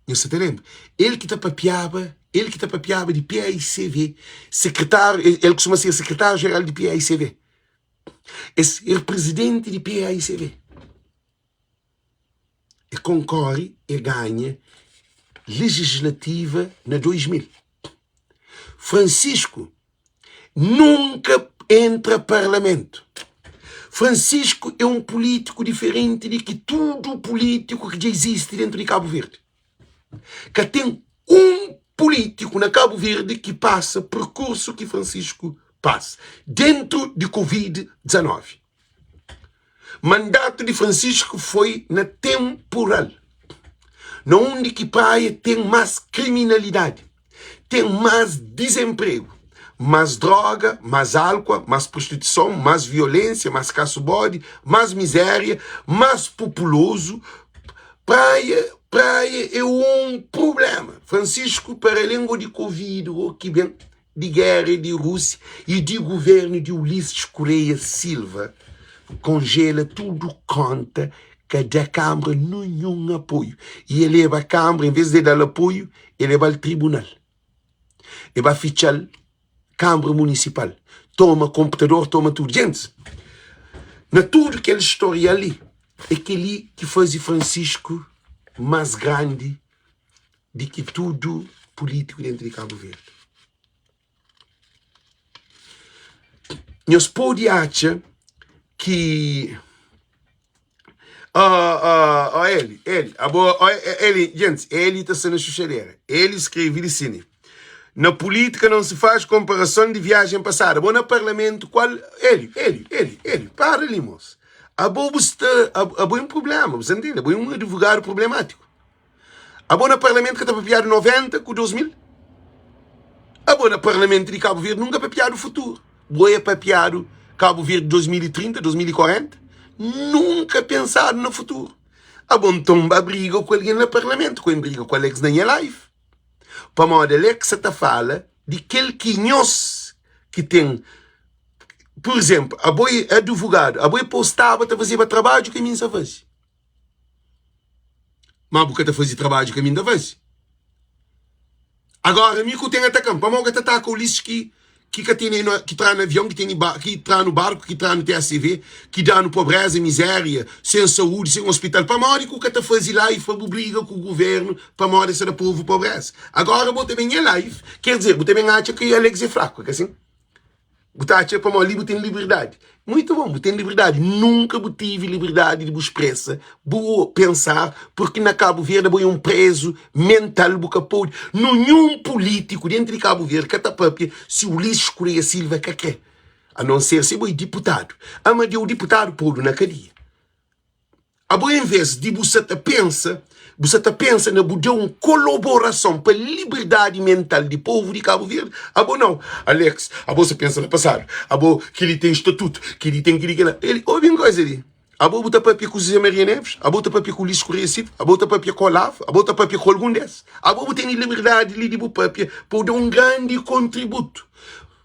Nhos sa ta lenbra? El ki ta papiaba, el ki ta papiaba di PAICV, sekretáriu, el kustuma ser sekretáriu-jeral di PAICV. Es éra prizidenti di PAICV. E konkore, e ganha lejislativa na 2000. Francisco nunka entra parlamentu. Francisco é un pulítiku diferenti di ki tudu pulítiku ki dja izisti dentu di Kabu Verdi. Ka ten un pulítiku na Kabu Verdi ki pasa perkursu ki Francisco pasa dentu di Covid 19. Mandatu di Francisco foi na temporal, na undi ki Praia ten más kriminalidadi, ten más dizenpregu, más droga, más álkua, más prostituison, más violénsia, más kasu-bodi, más mizéria, más populozu. Praia, Praia é un prubléma. Francisco, para alén di Covid, o ki ben di géra di Rúsia i di govérnu di Ulisses Correia Silva konjela tudu kónta ka da Kánbra ninhun apoiu i e leba Kánbra envês di e da-l apoiu e leba-l tribunal e ba fitxa-l Kánbra Munisipal toma konputador toma tudu Gentis na tudu kel storial li é kel-li ki faze Francisco más grandi di ki tudu pulítiku dentu di Kabu Verdi. Nhos pode atxa ki Oh, oh, oh, Eli, Eli, abo, oh, Eli, gente, Eli ta sta na xuxadera. Eli skrebe di sini. Na política não se faz comparação de viagem passada. Bo na parlamento, qual? Eli, Eli, Eli, Eli, para ali, moço. Abo bu sta, abo é um problema, você entende? Abo é um advogado problemático. Abo na parlamento ka ta papiadu 90 ku 2000? Abo na parlamento di Cabo Verde nunka papiadu futuro. Bo é papiadu Cabo Verde 2030, 2040? Nunka pensadu na futuro. Abo nton ba briga ku algen na parlamento, ku en briga ku Alex na nha live. Pamodi Alex sa ta fala di kel ki nhos ki ten. Pur izénplu, abo é advogadu, abo é pa bu staba ta fazeba trabadju ki ami N sta faze. Má bu ka ta faze trabadju ki ami N ta faze. Agora mi ku ten atakan, pamodi ka ta ataka Ulisses ki ki ka tene ki tra-nu avion, ki tene ki tra-nu barku, ki tra-nu TACV, ki da-nu pobreza, mizeria, sen saúdi, sen ospital. Pamodi ku ka ta faze live pa bu briga ku guvernu pamodi es ta da povu pobreza? Agora bo ta ben nha live, ker dizer, bu ta ben atxa ki Alex é fraku, é ka sin? Bu ta atxa pamodi li bu ten liberdadi. Muitu bon, bu ten liberdadi. Nunka bu tivi liberdadi di bu spresa bu pensar, purki na Kabu Verdi abo é un prezu mental, bu ka pode. Ninhun pulítiku dentru di Kabu Verdi ka ta papia si Ulisses Correia Silva ka kre, a non ser si bo é diputadu. Amadeu diputadu podu na kadia. Abo en vez di bu sa ta pensa, bu sa ta pensa na bu da un koloborason pa liberdadi mental di povu di Kabu Verdi, abo nau. Alex, abo sa pensa na pasadu, abo kili ten statutu, kili ten kili kila. El, obi un koza li, abo bu ta papia ku José Maria Neves, abo ta papia ku Ulisses Correia Silva, abo ta papia ku Olavo, abo ta papia ku algun des. Abo bu tene liberdadi li di bu papia pa bu da un grandi kontributu.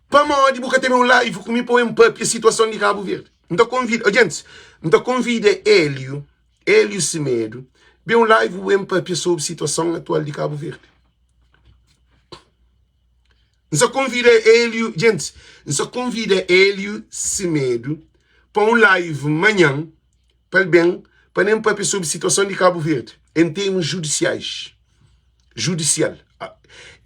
Pamodi bu ka tene un live ku mi pa bu papia situason di Kabu Verdi? N ta konvida, oh gentis, N ta konvida Hélio, Hélio Semedo, ben un live bu ben papia sobri situason atual di Kabu Verdi. N sa konvida Hélio, gentis, N sa konvida Hélio Semedo pa un live manhan pa el ben pa nen papia sobri situason di Kabu Verdi en termus judisiais. Judisial.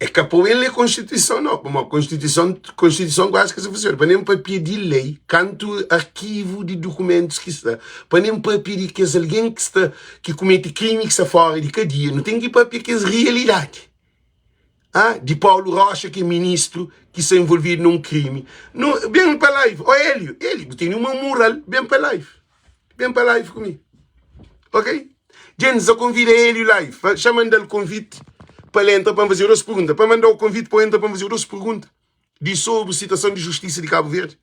É ka pa el lé Konstituison, nau, pamodi Konstituison, Konstituison kuazi ka sa funsiona, pa nen papia di lei, kantu arkivu di dukumentus ki sta, pa nen papia di kes algen ki sta, ki kumete krimi ki sta fora di kadia, nu ten ki papia kes rialidadi. Ah, di Paulo Rocha ki é ministru ki sta envolvidu na un krimi. Nu, ben pa live, ó Hélio, Hélio, bu tene uma mural, ben pa live. Ben pa live ku mi. Ok? Djentis a konvida Hélio live. Xa manda-l konvite pa el entra pa N faze-u dos pergunta. Pa manda-u konvite pa entra pa N faze-u dos pergunta di sobri situason di justisa di Kabu Verdi.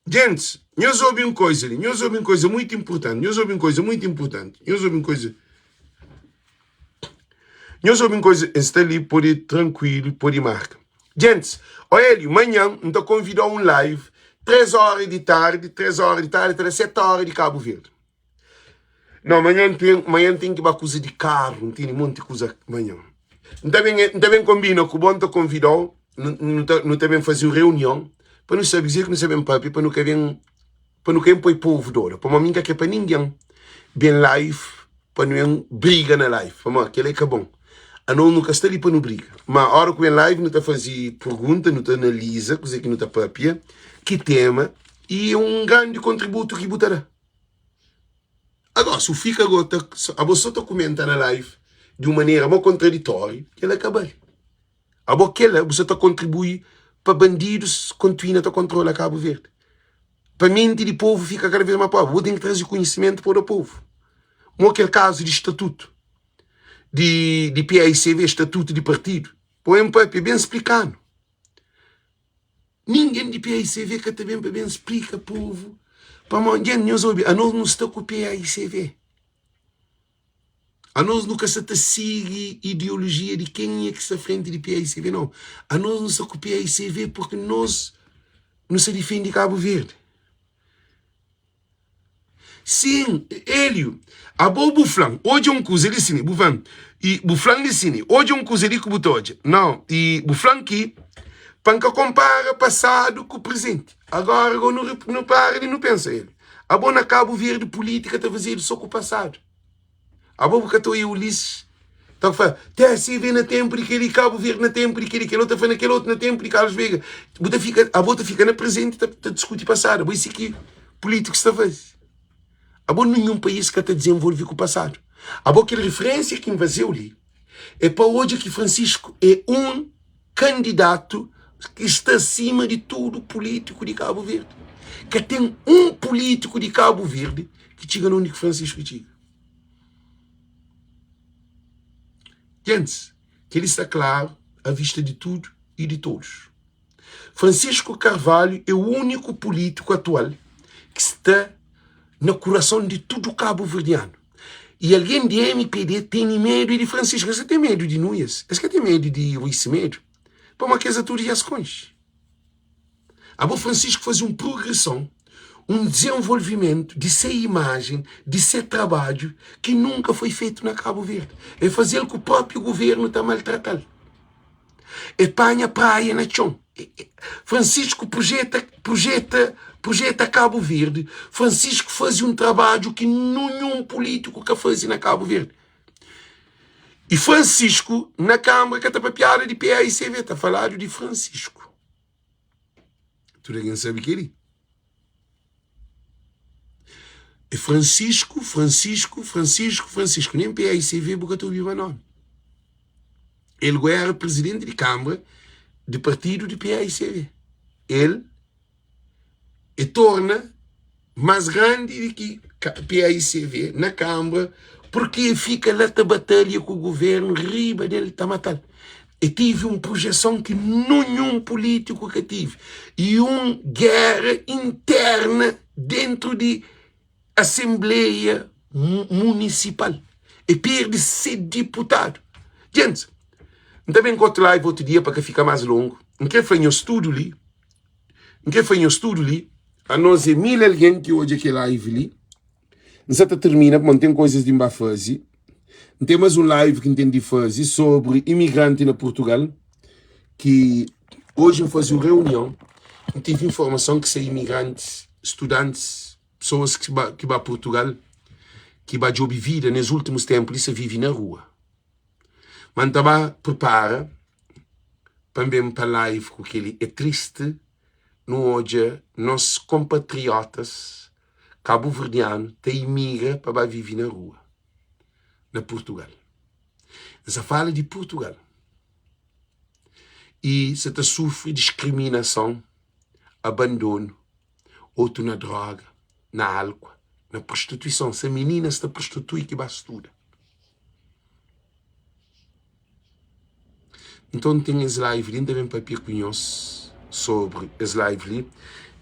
Gentis, nhos obi un koiza li, nhos obi un koiza muitu inpurtanti, nhos obi un koiza muitu inpurtanti, nhos obi un koiza, nhos obi un koiza, N sta li pode trankuilu, pode marka. Gentis, ó Hélio, manhan N ta konvida-u un live, 3 óra di tardi, 3 óra di tardi, ta da 7 óra di Kabu Verdi. Não, manhã tem, manhã tem que ba kuza di carro, não tem monte kuza manhã. Não tá bem, não tá bem combina com bom tá convidou, não não tá, não tá bem fazer uma reunião para não saber dizer que não sabem papi, para não querer para não querer pôr povo doido, para mim que para ninguém bem live, para não briga na live, para mim aquele é que é bom. A não nunca está ali para não briga. Mas a hora que vem live, não tá fazer pergunta, não tá analisa, coisa que não tá papia, que tema, e é um grande contributo que botará. Agora, se o fika go ta, abo só ta kumenta na live di un manera mo kontraditóriu, kel-la ka bali. Abo kel-la bu sa ta kontribui pa bandidus kontinua ta kontrola Kabu Verdi. Pa menti di povu fika kada vez ma pobri. Bu ten ki traze konhisimentu pa da povu. Mo kel kazu di statutu di, di PAICV, statutu di partidu. Poi un papia ben splika-nu. Ningen di PAICV ka ta ben pa ben splika povu pamodi dja nhos obi anos nu sta ku PAICV anos nu ka sta ta sigi ideolojia di kenha ki sta frenti di PAICV nau anos nu sta ku PAICV porque nos nu sta difendi Kabu Verdi. Sin, Eliu, abo bu fla-m, odja un kuza li sini, bu fla-m, i bu fla-m li sini, odja un kuza li ku bu ta odja. Nau, i bu fla-m ki pa N ka konpara pasadu ku prezenti. Agora go nu, nu para di nu pensa, Eliu. Abo na Kabu Verdi pulítika ta fazedu so ku pasadu. Abo bu ka ta oia Ulisses ta fla TSV na tenpu di keli, Kabu Verdi na tenpu di keli, kel otu ta fla na kel otu na tenpu di Carlos Veiga. Bu ta fika, abo ta fika na prezenti ta, ta diskuti pasadu. Abo é si ki pulítikus ta faze. Abo ninhun país ka ta dizenvolve ku pasadu. Abo kel referênsia ki N fazeu li é pa odja ki Francisco é un kandidatu ki sta asima di tudu pulítiku di Kabu Verdi. Ka ten un pulítiku di Kabu Verdi ki txiga na undi ki Francisco txiga. Gentis, kel-li sta klaru a vista di tudu y di todus. Francisco Carvalho é úniku pulítiku atual ki sta na kurason di tudu kabuverdianu. I algen di mpd tene medu di Francisco. Es ka ten medu di Nuias, es ka ten medu di Rui Semedo, pamodi kes tudu dja es konxe. Abo Francisco faze un progreson, un dizenvolvimentu di se imajen, di se trabadju ki nunka foi fetu na Kabu Verdi. E faze-l ku propi guvernu ta maltrata-l. E panha praia na txon. Francisco projeta, projeta, projeta Kabu Verdi. Francisco faze un trabadju ki ninhun pulítiku ka faze na Kabu Verdi. I Francisco na Kâmara ka ta papiadu di PAICV, ta faladu di Francisco. Tudu algen sabe kel-li. É Francisco, Francisco, Francisco, Francisco. Nem PAICV bu ka ta obiba nomi. El go era presidenti di Kâmara di partidu di PAICV. El e torna más grandi di ki PAICV na Kâmara purki e fika la ta batalha ku guvernu riba del ta matal. E tive un projeson ki ninhun pulítiku ka tive i un géra interna dentru di asenbleia munisipal. E perde se diputadu. Djentis, N ta ben ku otu live otu dia pa ka fika más longu. N kre fla nhos tudu li N kre fla nhos tudu li, anos é 1000 algen ki odja kel live li. N sa ta tirmina pamodi N ten koizas di N ba faze. N ten más un live ki N ten di faze sobri imigranti na Purtugal, ki oji N faze un reunion, N tive informason ki se imigrantis, studantis, pesoas ki ba ki ba Purtugal, ki ba djobe vida nes últimus ténpu li sa vive na rua. Ma N ta ba pripara pa N ben pa live ku kel-li. É tristi nu odja nos konpatriotas kabuverdianu ta imigra pa ba vive na rua na Purtugal. N sa fala di Purtugal i sa ta sufri diskriminason, abandonu, otu na droga, na álkua, na prostituison. Se mininas ta prostitui ki ba studa. Nton ten es live li, N ta ben papia ku nhos sobri es live li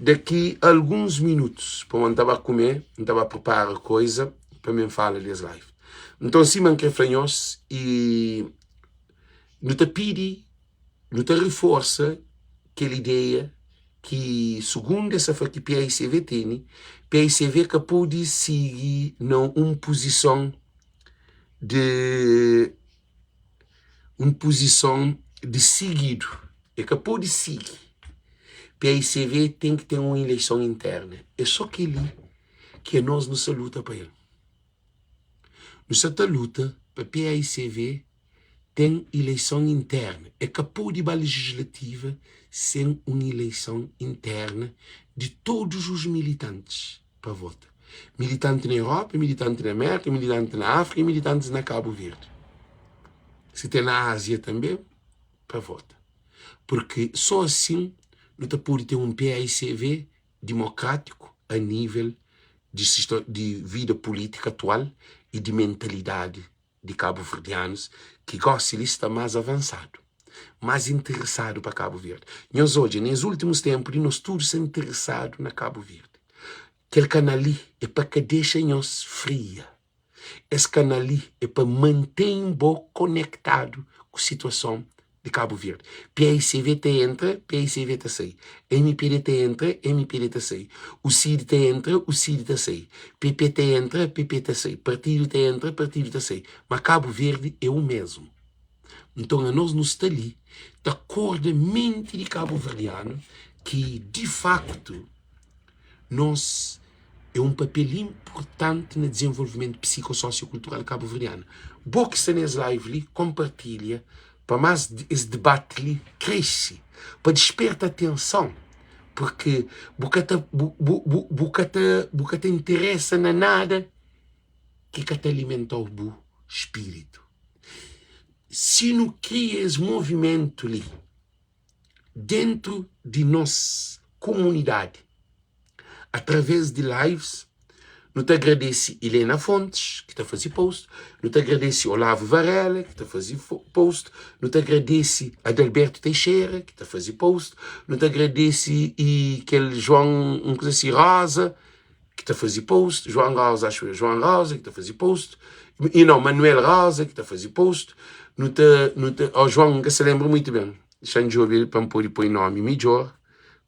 daki alguns minutus, pamodi N ta ba kume, N ta ba pripara koiza pa mi N fala di es live. Nton sima N kre fla nhos i nu ta pidi, nu ta riforsa kel ideia ki sugundu es ta fla ki PAICV tene, PAICV ka pode sigi na un puzison di un puzison di sigidu, e ka pode sigi. PAICV ten ki ten un ileison interna. É so kel-li ki anos nu sta luta pa el. Nu sta ta luta pa PAICV ten ileison interna. E ka pode ba lejislativa sen un ileison interna di todos os militantes. pa vota. Militanti na Europa, militanti na Merka, militanti na Afrika i militantis na Kabu Verdi. Si ten na Azia tanbe, pa vota. Purki so asin nu ta pode ten un paicv dimokratiku a nivel di di vida pulitika atual i di mentalidadi di kabuverdianus ki gosi li sta más avansadu, más interesadu pa Kabu Verdi. Nhos odja, nes últimus ténpu li nos tudu sta interesadu na Kabu Verdi. Kel kanal li é pa ka dexa nhos fria. Es kanal li é pa mantém bo konektadu ku situason di Kabu Verdi. PAICV ta entra, PAICV ta sai. MPD ta entra, MPD ta sai. UCID ta entra, UCID ta sai. PP ta entra, PP ta sai. Partidu ta entra, partidu ta sai. Ma Kabu Verdi é u mesmu. Nton anos nu sta li ta korda menti di kabuverdianu ki di faktu nos é un papel inpurtanti na dizenvolvimentu psiko-sosio-kultural kabuverdianu. Bo ki sta nes live li, konpartilha pa más es debati li krese, pa disperta atenson, purki bu ka ta bu bu bu bu ka ta bu ka ta interesa na nada ki ka ta alimenta-u bu spiritu. Si nu kria es movimentu li dentru di nos komunidadi através di lives, nu ta agradese Helena Fontes ki ta faze post, nu ta agradese Olavo Varela ki ta faze post, nu ta agradese Adalberto Teixeira ki ta faze post, nu ta agradese i kel João un kuza si Rosa. Ki ta faze post, João Rosa, acho eu, João Rosa ki ta faze post, e não, Manuel Rosa ki ta faze post, nu ta, nu ta, oh João, N ka sa lenbra muitu ben, dexa-m djobe pa N pode poi nomi midjor,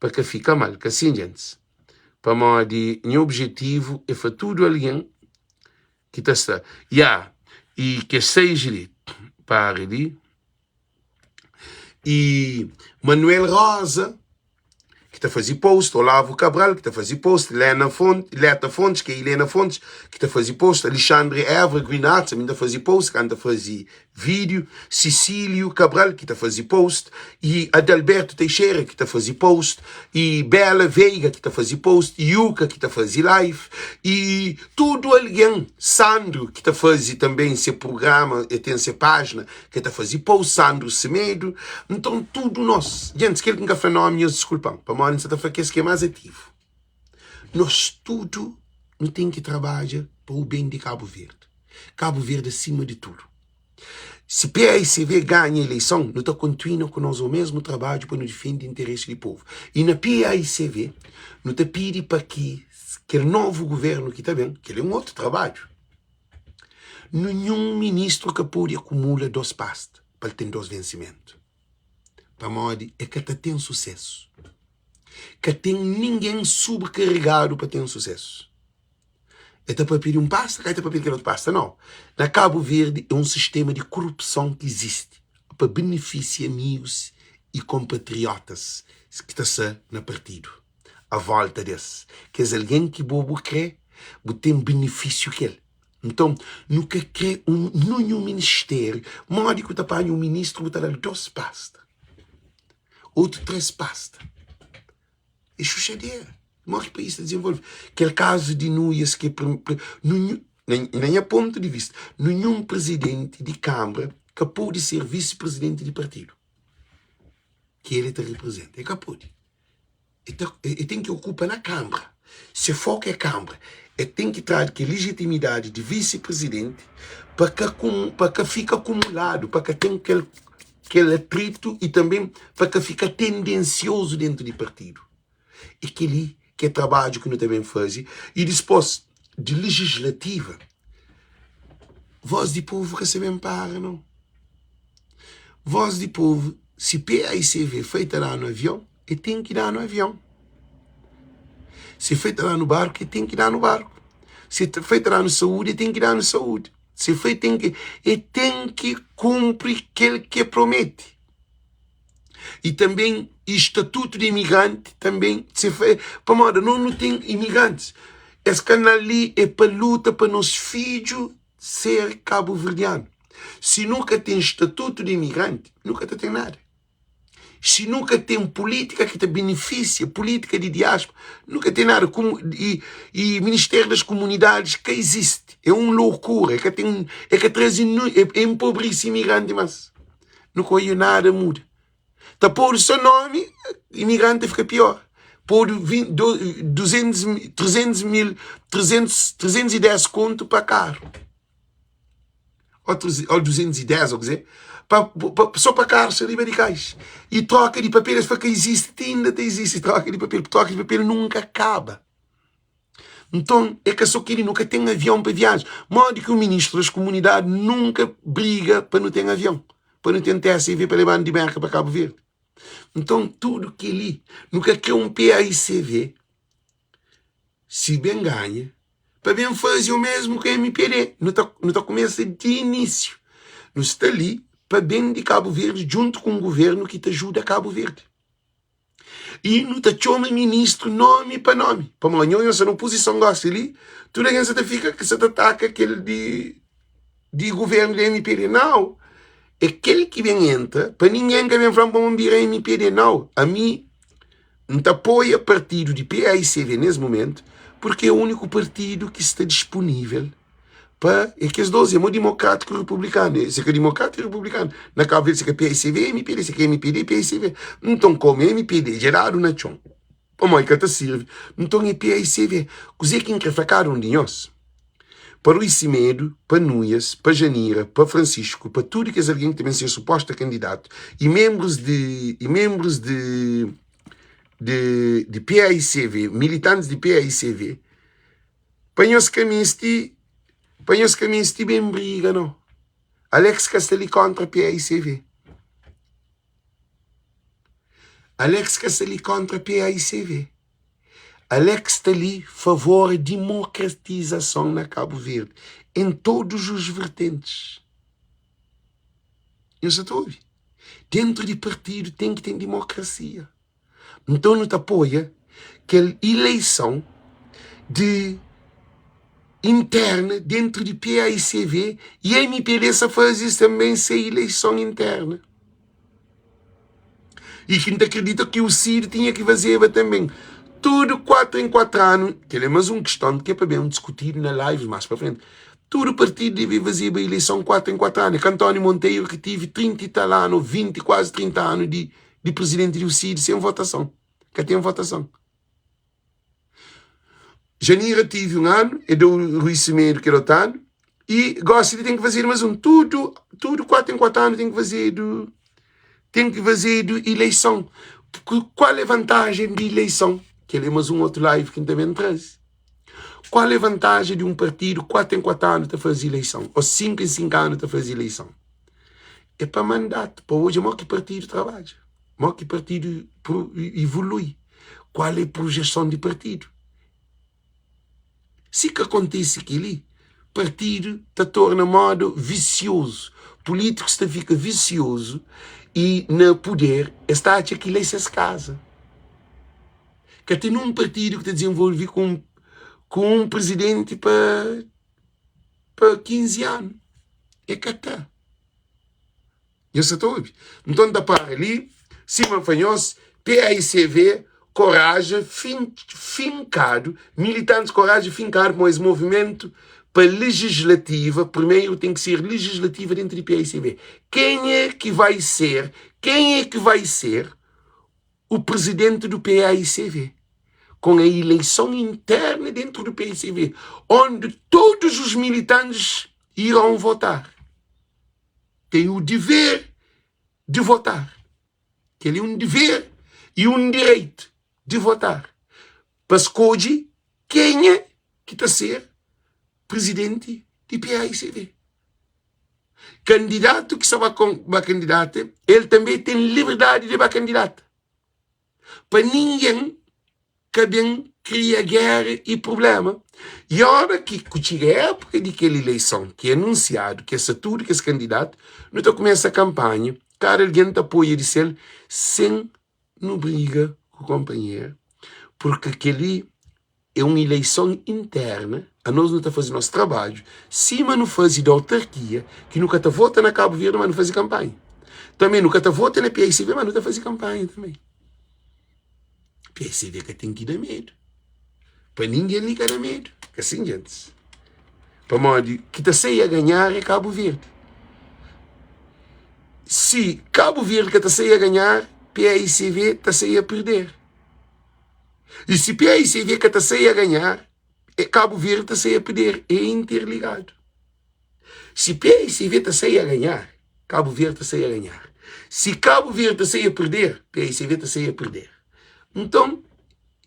pa ka fika mal, ka sin, djentis? Pamodi nha objetivu é fla tudu algen ki ta sta, ya, i kes 6 li, para li. E Manuel Rosa, ki ta faze post, Olavo Cabral, ki ta faze post, Lena Fontes, Leta Fontes, ki é Helena Fontes, ki ta faze post, Alexandre Évora, Green Arts, ami ta faze post, kantu ta faze vídeo, Cecílio Cabral, ki ta faze post, e Adalberto Teixeira, ki ta faze post, e Bela Veiga, ki ta faze post, Yuka, ki ta faze live, e tudu algen, Sandro, ki ta faze tanben se prugrama, el ten se pájina, Ke ta faze pou Sandro Semedo nton tudo nos Djentis kel ki nka fla nomi nhos diskulpan pamodi nsa ta fla kes ki é mas ativu nos tudo nu ten ki trabadja pa o ben di Cabo Verde Cabo Verde asima di tudo si paicv ganha eleison nu ta kontinua ku nos o mesmu trabadju pa nu difende interesi di povu i na paicv nu ta pidi pa ki kel novu guvernu ki ta ben kel é un otu trabadju. Ninhun ministru ka pode akumula dos pasta pa el ten dos vensimentu, pamodi el ka ta ten susésu. Ka ten ningen subkaregadu pa ten susésu. El ta papia di un pasta, ka el ta papia di kel otu pasta, nau. Na Kabu Verdi é un sistema di korupson ki izisti pa benefisia amigus i konpatriotas ki ta sta na partidu. A volta des, kes algen ki bo bu kre, bu ten benefisiu kel. Nton, nu ka kre un ninhun ministériu. Modi ku ta panha un ministru bu ta da-l dos pasta, otu tres pasta? É xuxadera. Modi ki país ta dizenvolve? Kel kazu di Nuias ki na nha pontu di vista, ninhun prizidenti di kanbra ka pode ser visi-prizidenti di partidu ki el ta riprizenta. El ka pode. E ta, e ten ki okupa na Kanbra. Se foku é Kanbra, e ten ki tradu kel lijitimidadi di visi-prizidenti pa ka pa ka fika akumuladu, pa ka ten kel kel atritu i tanben pa ka fika tendensiozu dentu di partidu. E kel-li ki é trabadju ki nu ta ben faze. I dispos di lijislativa, vós di povu ka sa ben para, nau. Vós di povu, si paicv foi ta da-nu avion, E ten ki da-nu avion. Si foi ta da-nu barku, e ten ki da-nu barku. Si foi ta da-nu saúdi, e ten ki da-nu saúdi. Si foi ten ki, e ten ki kunpri kel ki e promete. I tanben statutu di imigranti tanben si foi, pamodi nos nu ten imigrantis. Es kanal li é pa luta pa nos fidju ser kabuverdianu. Si nu ka ten statutu di imigranti, nu ka ta ten nada. Si nu ka ten pulítika ki ta benefisia, pulítika di diáspora, nu ka ten nada. I, i Ministério das Comunidades ka izisti. É un loucura, é ka ten, é ka traze, é, é empobrece imigranti mas. Nu ka oiu nada muda. Ta podu só nomi, imigranti ta fika pior. Podu 20, 200, 300 mil, 300, 310 kontu pa karu. Ou 210, ou kuzê, pa, pa, só pa karu sai riba di kais. I troka di papel, es fla ka izisti, ti inda ta izisti troka di papel, troka di papel nunka kaba. Nton, é ka só kel-li, nu ka ten avion pa viaja. Modi ki un ministru das komunidadi nunka briga pa nu ten avion, pa nu ten TSV pa leba-nu di Merka pa Kabu Verdi? Nton, tudu kel-li, nu ka kre un PAICV Si ben ganha, pa ben faze o mesmu ku mpd. Nu ta, nu ta kumesa di inísiu. Nu sta li pa ben di Kabu Verdi djuntu ku un guvernu ki ta juda Kabu Verdi. I nu ta txoma ministru nomi pa nomi. Pamodi nho, nho sta na opozison gosi li, tudu algen sa ta fika sa ta ataka kel di di guvernu di mpd. Nau! É kel ki ben entra, pa ningen ka ben fla-m pa N bira mpd. Nau! Ami N ta apoia partidu di paicv nes mumentu purki é uniku partidu ki sta dispunivel pa é kes dos é mo dimokratiku i republikanu se ka dimokratiku i republikanu na Kabu Verdi se ka paicv é mpd se ka mpd é paicv nton komu mpd dja dadu na txon pamodi ka ta sirvi nton é paicv kuze ki N kre fla kada un di nhos Pa Rui Simedo, pa Nuias, pa Janira, pa Francisco, pa tudu kes algen ki ta ben ser suposta kandidatu i menbrus di i menbrus di di di paicv, militantis di paicv. Pa nhos ka misti, pa nhos ka misti ben briga no. Alex ka sta li kontra PAICV. Alex ka sta li kontra PAICV. Alex sta li favor dimokratizason na Cabo Verde em todos os vertentes. Nhos sa ta obi? Dentro di partido ten ki ten dimokrasia. Nton nu ta apoia kel ileison di interna dentru di PAICV y MPD sa faze tanbê se ileison interna. Y ki N ta kridita ki UCID tinha ki fazeba tanbê. Tudu 4 en 4 anu, kel é más un kiston ki é pa ben diskutidu na lives más pa frenti. Tudu partidu debe fazeba ileison 4 en 4 anu. É ka António Monteiro ki tive 30 y tal anu, 20, kuazi 30 anu di di prizidenti di UCID sen votason. Ka ten votason. Janira tive un anu, e deu Rui Semedo kel otu anu, e gosi li ten ki fazedu mas un. Tudu, tudu 4 en 4 anu ten ki fazedu, ten ki fazedu ileison. Kual é vantajen di ileison? Kel é mas un otu live ki N ta ben traze. Kual é vantajen di un partidu 4 en 4 anu ta faze ileison, o 5 en 5 anu ta faze ileison? É pa mandatu, pa odja mo ki partidu trabadja, mo ki partidu ivolui, kual é projeson di partidu. Si ka kontise kel-li, partidu ta torna moda visiozu, pulítikus ta fika visiozu y na puder es ta atxa ki la é ses kaza. Ka ten un partidu ki ta dizenvolve ku un prizidenti pa. pa 15 anu e ka ta nhos sa ta obi nton ta para li sima n fla nhos PAICV koraja finkadu militantis koraja finkadu pamodi es movimentu pa legislativa primeru ten ki ser legislativa dentu di PAICV kenha ki vai ser kenha ki vai ser o presidente do PAICV, com a eleição interna dentro do PAICV, onde todos os militantes irão votar. Tem o dever de votar. Que ele é um dever e um direito de votar. Para escolher quem é que está a ser presidente de PAICV. Kandidatu ki sta ba ba kandidata, el tanbe ten liberdadi di ba kandidata. Pa ningen ka ben kria géra i prubléma. I óra ki ku txiga épuka di kel ileison ki anunsiadu, ki sta tudu kes kandidatu, nu ta kumesa kanpanha, kada algen ta apoia di sel, sen nu briga ku konpanheru, purki kel-li É un ileison interna, anos nu ta faze nos trabadju sima nu faze di autarkia, ki nu ka ta vota na Kabu Verdi, ma nu faze kanpanha. Tanbe nu ka ta vota na PICV, ma nu ta faze kanpanha tanbe. PICV ka ten ki da medu, pa ningen li ka da medu, ka sin gentis. Pamodi ki ta sai a ganhar é Kabu Verdi. Si Kabu Verdi ka ta sai a ganhar, PICV ta sai a perder. E si PAICV ka ta sai a ganhar, e Kabu Verdi ta sai a perder. É interligadu. Si PAICV ta sai a ganhar, Kabu Verdi ta sai a ganhar. Si Kabu Verdi ta sai a perder, PAICV ta sai a perder. Nton,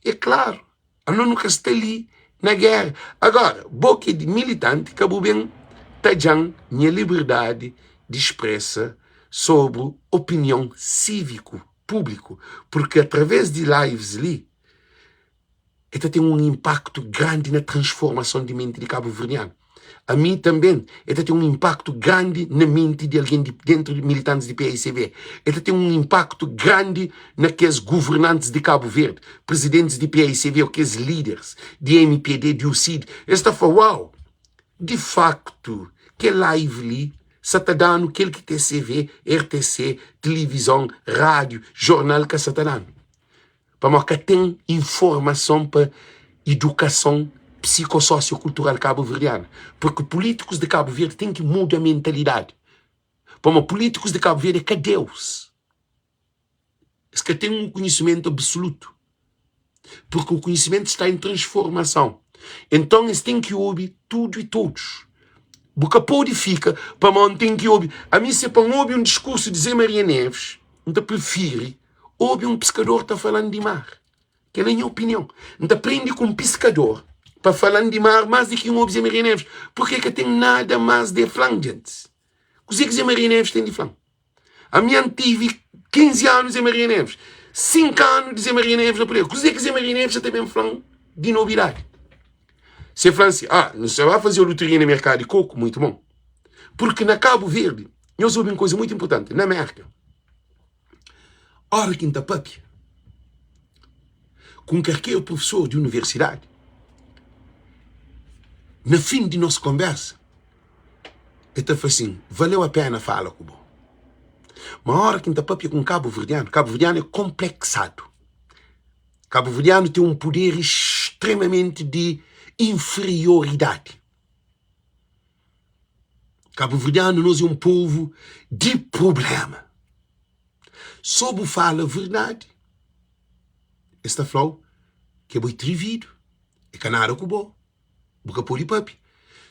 é klaru, ano nu ka sta li na géra. Agora, bo ki é militanti, ka bu ben tadja-m nha liberdadi di spresa sobri opinion síviku. públiku, purki através di lives li e ta ten un inpaktu grandi na transformason di menti di kabuverdianu. Ami tanben e ta ten un inpaktu grandi na menti di algen di dentru di militantis di paicv, e ta ten un inpaktu grandi na kes guvernantis di Kabu Verdi, prizidentis di paicv ô kes líderes di mpd, di ucid, es ta fla, uau, di faktu kel live li sa ta da-nu kel ki TCV, RTC, tilivizon, rádiu, jornal ka sa ta da-nu. Pamodi ka ten informason pa idukason psikososiokultural kabuverdianu. Purki pulítikus di Kabu Verdi ten ki muda mentalidadi. Pamodi pulítikus di Kabu Verdi é ka Deus. Es ka ten un konhisimentu absolutu, purki u konhisimentu sta en transformason. Enton es ten ki obi tudu i todos. Bu ka pode fika pamodi N ten ki obi. Ami se pa N obi un diskursu di Zé Maria Neves, N ta prifiri obi un piskador ta falan di mar. Kel é nha opinion. N ta prende ku un piskador. pa fala-m di mar más di ki N obi Zé Maria Neves, purkê ka ten nada más de fla-m, djentis. Kuzê ki Zé Maria Neves ten di fla-m? Ami N tive 15 anu Zé Maria Neves, 5 anu di Zé Maria Neves na puder. Kuzê ki Zé Maria Neves sa ta ben fla-m di nobidadi? Se fla-m si, ah, nu sa ba faze loteria na merkadu di koku, muitu bon. Purki na Kabu Verdi, nhos obi un kuza muitu inpurtanti, na Merka, óra ki N ta papia ku un karker prufesor di universidadi, na fin di nos konbersa, el ta fla sin, valeu a pena fala ku bo. Ma óra ki N ta papia ku un kabuverdianu, kabuverdianu é konpleksadu. Kabuverdianu ten un puder istremamenti di inferioridadi. Kabuverdianu nos é un povu di prublema. So bu fala verdadi, es ta fla-u ke bo é trividu, é ka nada ku bo, bu ka pode papia.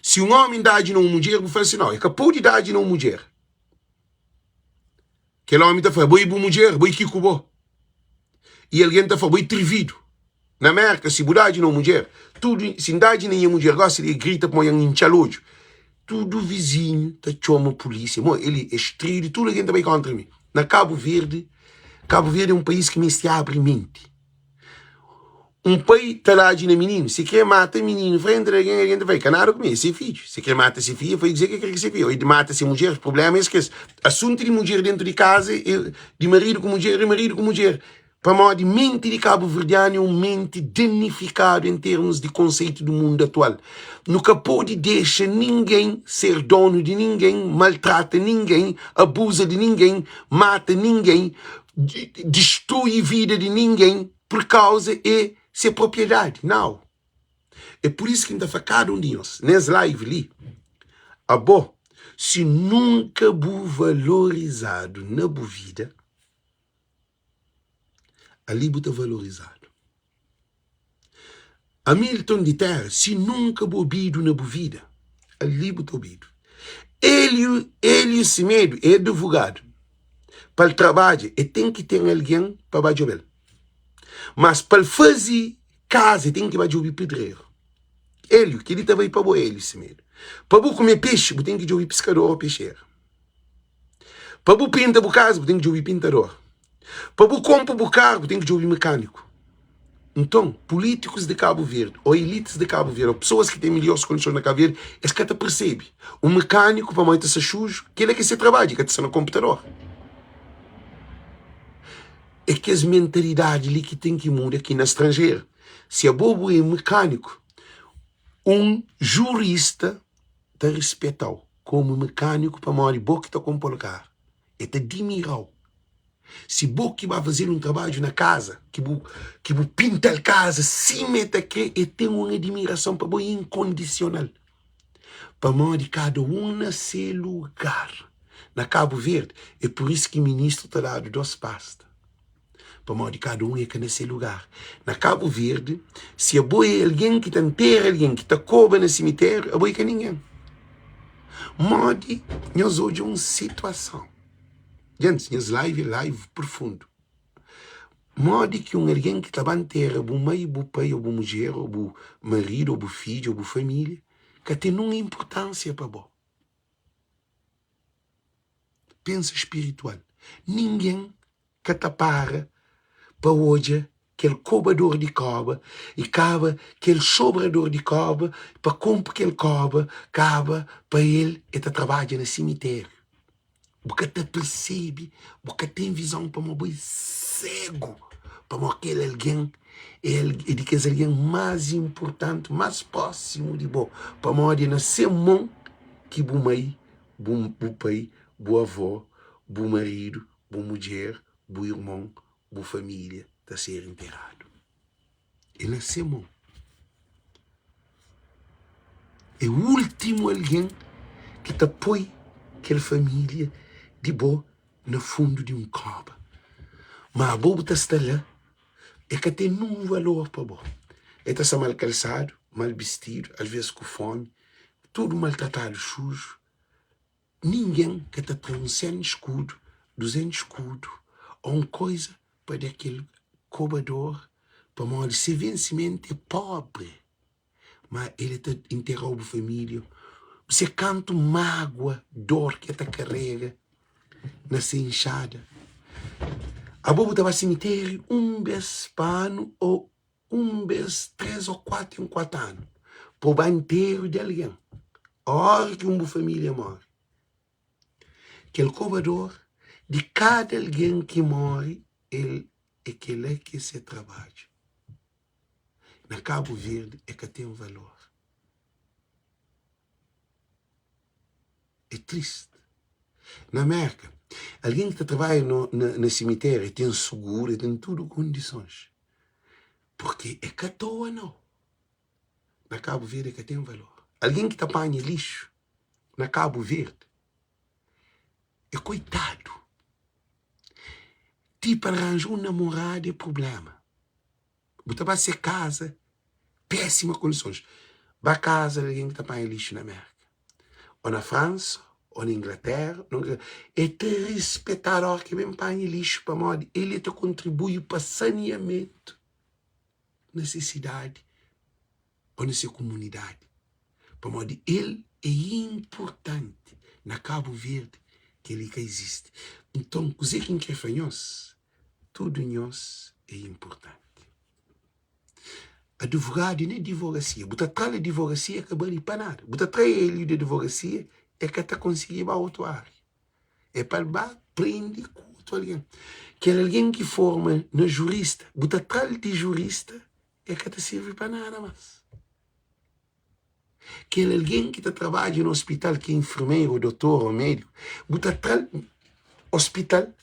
Si un omi dadji na un mudjer, bu fla si, nau, e ka pode dadji na un mudjer. Kel omi ta fla, bo e bu mudjer, bo e ki ku bo. I algen ta fla, bo e trividu. Na Merka, si bu dadji na un mudjer, tudu, si N dadji na nha mudjer gosi li, e grita pamodi N intxa-l odju, tudu vizinhu ta txoma pulísia. Mo, el e stridu, tudu algen ta bai kontra mi. Na Kabu Verdi, Kabu Verdi é un país ki meste abri menti. Un pai ta dadji na mininu, si kre mata mininu frenti di algen, algen ta fla, e ka nada ku mi, e se fidju. Si kre mata se fidju, e fla kuzê ki kre ki se fidju. Oi di mata se mudjer, prublema es kes. Asuntu di mudjer dentu di kaza e di maridu ku mudjer, di maridu ku mudjer. Pamodi menti di kabuverdianu é un menti danifikadu en termus di konseitu di mundu atual. Nu ka pode dexa ningen ser donu di ningen, maltrata ningen, abuza di ningen, mata ningen, distrui vida di ningen pur kauza e se propriedadi. Nau. É pur isu ki N ta fla kada un di nhos nes live li, abo si nunka bu valorizadu na bu vida, ali bu ta valorizadu. Hamilton di Terra, si nunka bu obidu na bu vida, ali bu ta obidu. Elio, Elio Semedo é advogadu. Pa el trabadja, el ten ki ten algen pa ba djobe-l. Mas pa el faze kaza, el ten ki ba djobe pedreru. Elio, kel-li ta bai pa bo, Elio Semedo. Pa bu kume pexi, bu ten ki djobe piskador ô pexeru. Pa bu pinta bu kaza, bu ten ki djobe pintador. Pa bu konpo bu karu, bu ten ki djobe mekaniku. Nton, pulitikus di Kabu Verdi, ô elitis di Kabu Verdi, ô pesoas ki ten milhores kondison na Kabu Verdi, es ka ta persebe. Un mekaniku, pamodi el ta sta xuxu, kel-la ki é se trabadju, el ka ta sta na konputador. É kes mentalidadi li ki ten ki muda ki na stranjeru. Si abo bu é mekaniku, un jurista ta rispeta-u komu mekaniku pamodi bo ki ta konpo-l karu. El ta dimira-u. Si bo ki ba faze-l un trabadju na kaza, ki bu ki bu pinta-l kaza sima el ta kre, el ten un adimirason pa bo inkondisional. Pamodi kada un na se lugar. Na Kabu Verdi, é pur isu ki ministru ta dadu dos pasta. Pamodi kada un é ka na se lugar. Na Kabu Verdi, si abo é algen ki ta ntera algen, ki ta koba na simitériu, abo é ka ningen. Modi nhos odja un situason? Gentis, nhas live é live profundu. Modi ki un algen ki ta ba ntera bu mai, bu pai, ô bu mudjer, ô bu maridu, ô bu fidju, ô bu família, ka ten nun inpurtánsia pa bo? Pensa spiritual. Ningen ka ta para pa odja kel kobador di koba i kaba kel sobrador di koba pa konpo kel koba kaba pa el e ta trabadja na simitériu. Bu ka ta persebe, bu ka ten vizon pamodi bo é segu pamodi kel algen é di kes algen más inportanti, más prósimu di bo pamodi é na se mon ki bu mai bu bu pai, bu avó, bu maridu, bu mudjer, bu irmon, bu família ta ser interadu. É na se mon. É últimu algen ki ta poi kel família di bo na fundu di un kóba. Má abo bu ta sta la, e ka ten nun valor pa bo. E ta sta mal kalsadu, mal bistidu, alvês ku fómi, tudu maltratadu, suju. Ningen ka ta tra un 100 skudu, 200 skudu ô un koza pa da kel kobador, pamodi se vensimentu é pobri. Ma el ta interra-u bu família. Bu se kantu mágua, dor ki el ta karega na se inxada. Abo bu ta ba simitériu un bês pa anu ô un bês três ô kuatu en kuatu anu pa bu ba nteru di algen óra ki un bu família móre. Kel kobador di kada algen ki móre el é kel-la ki é se trabadju. Na Kabu Verdi e ka ten valor. É trist. Na Merka, algen ki ta trabadja no, na, na simitério e ten suguru, e ten tudu kondisons. Purki é ka toa nau. Na Kabu Verdi e ka ten valor. Algen ki ta panha lixu na Kabu Verdi é koitadu. Ti pa ranja un namoradu é prubléma. Bu ta ba se kaza, pésima kondisons. Ba kaza di algen ki ta panha lixu na Mérka, ô na Fransa, ô na Inglatéra. E ta rispetadu óras ki el ben panha lixu pamodi el ta kontribui pa saneamentu na se sidadi ô na se kumunidadi. Pamodi el é inportanti. Na Kabu Verdi kel-li ka izisti. Nton, kuzê ki N krê fla nhos? Tudu nhos é inportanti. Advogadu é na divogasia. Bu ta tra-l adivogasia ka bali pa nada. Bu ta tra Hélio di adivogasia el ka ta konsigi ba otu ária. É pa el ba prende ku otu algen. Kel algen ki forma na jurista, bu ta tra-l di jurista el ka ta sirvi pa nada más. Kel algen ki ta trabadja na ospital, ki é enfermeru, dotor ô médiku, bu ta tra-l ospital.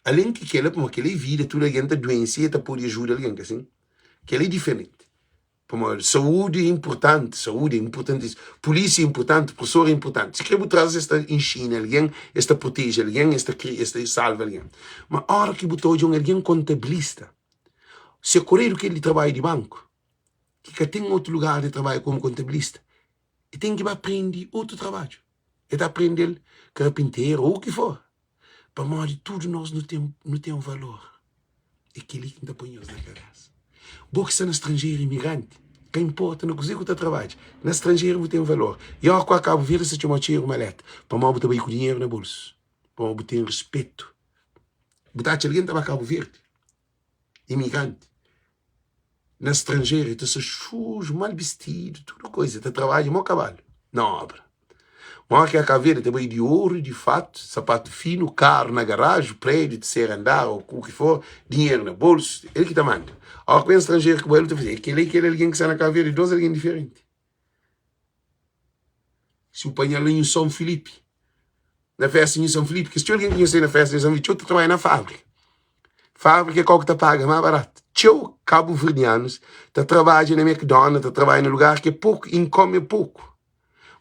Alen ki kela, pamodi kela é vida, tudu algen ta duense i el ta pode ajuda algen, ka sin? Kela é diferenti. Pamodi saúdi é inportanti, saúdi é inportantísimu. Pulísia é inportanti, profesor é inportanti. Si kre bu traz, es ta inxina algen, es ta proteje algen, es ta kria, es ta salva algen. Ma óra ki bu ta odja un algen kontabilista, se koredu kel di trabadju di banku, ki ka ten otu lugar di trabadju komu kontabilista, e ten ki ba prende otu trabadju. E ta prende-l karpinteru ô u ki for. Pamodi tudu nos nu ten, nu ten valor. É kel-li ki N ta poi nhos na kabésa. Bo ki sta na stranjeru, imigranti, ka inporta na kuzê ki bu ta trabadja, na stranjeru bu ten valor. I óras ku a Kabu Verdi es ta txoma-u txeru maleta, pamodi bu ta bai ku dinheru na bolsu, pamodi bu ten ruspetu. Bu ta atxa algen ta ba Kabu Verdi, imigranti, na stranjeru, el ta sta xuju, mal bistidu, tudu koiza, el ta trabadja mo kabalu na obra. Mora ki a Cabo Verde ta bai di oru, di fatu, sapatu finu, karu na garaju, prédiu, terseru andar ô ku ki for, dinheru na bolsu, el ki ta manda. Óra ku ben stranjeru ki bai, el ta fla, é kel-la i kel algen ki sta na Cabo Verde, dôs algen diferenti. Si bu panha-l na Nhu Son Filipi, na festa di Nhu Son Filipi, kes txeu algen ki nhu sai na festa di Nhu Son Filipi, txeu ta trabadja na fábrika. Fábrika é kau ki ta paga más baratu. Txeu kabuverdianus ta trabadja na McDonald's, ta trabadja na lugar ki é poku, income é poku.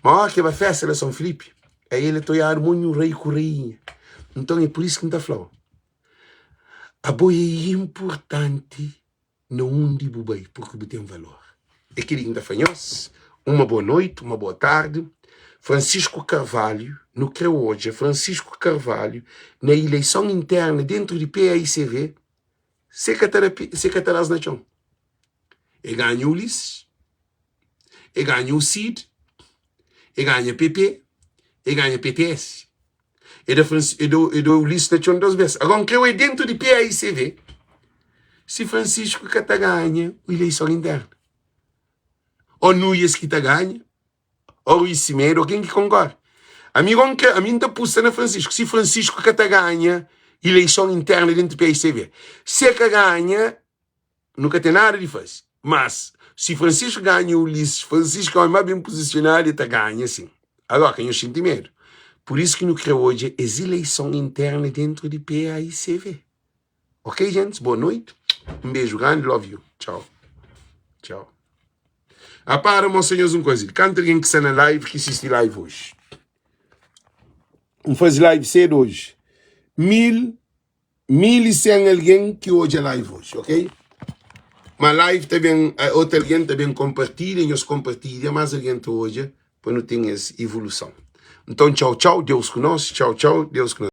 Ma óra ki é ba festa na Son Filipi, aí el é ta oiadu mo nhu rei ku rainha. Nton é pur isu ki N ta fla-u, abo é inportanti na undi bu bai, purki bu ten valor. É kel-li ki N ta fla nhos. Uma boa noite, uma boa tarde. Francisco Carvalho, nu kre odja Francisco Carvalho na ileison interna dentru di PAICV, se ka ta da, se ka ta da-s na txon. E ganha Ulisses, e ganha o Cid, e ganha PP, e ganha PTS. E da, e da, e da Ulisses na txon dos bes. Agora, N kre oi dentru di PAICV si Francisco ka ta ganha ileison interna. Ou Nuias ki ta ganha, ou Rui Semedo, ou ken ki konkorre. Ami go N kre, ami N ta pusta na Francisco. Si Francisco ka ta ganha ileison interna dentru di PAICV. Si e ka ganha, Nu ka ten nada di faze. Mas, si Francisco ganha Ulisses, Francisco é omi más ben pozisionadu, el ta ganha sin. Agora, ka nhos xinti medu. Pur isu ki nu kre odja es ileison interna dentru di PAICV. Ok, gentis? Boa noiti. Un beju grandi. Love you. Txau. Txau. A para mostra nhos un koza. Kantu algen ki sta na live ki sisti live oji? N faze live sedu oji. 1000. 1100 algen ki odja live oji, ok? Ma live ta ben, otu algen ta ben konpartilha, nhos konpartilha, más algen ta odja pa nu ten es ivoluson. Nton, txau txau, Deus ku nos, txau txau, Deus ku nos.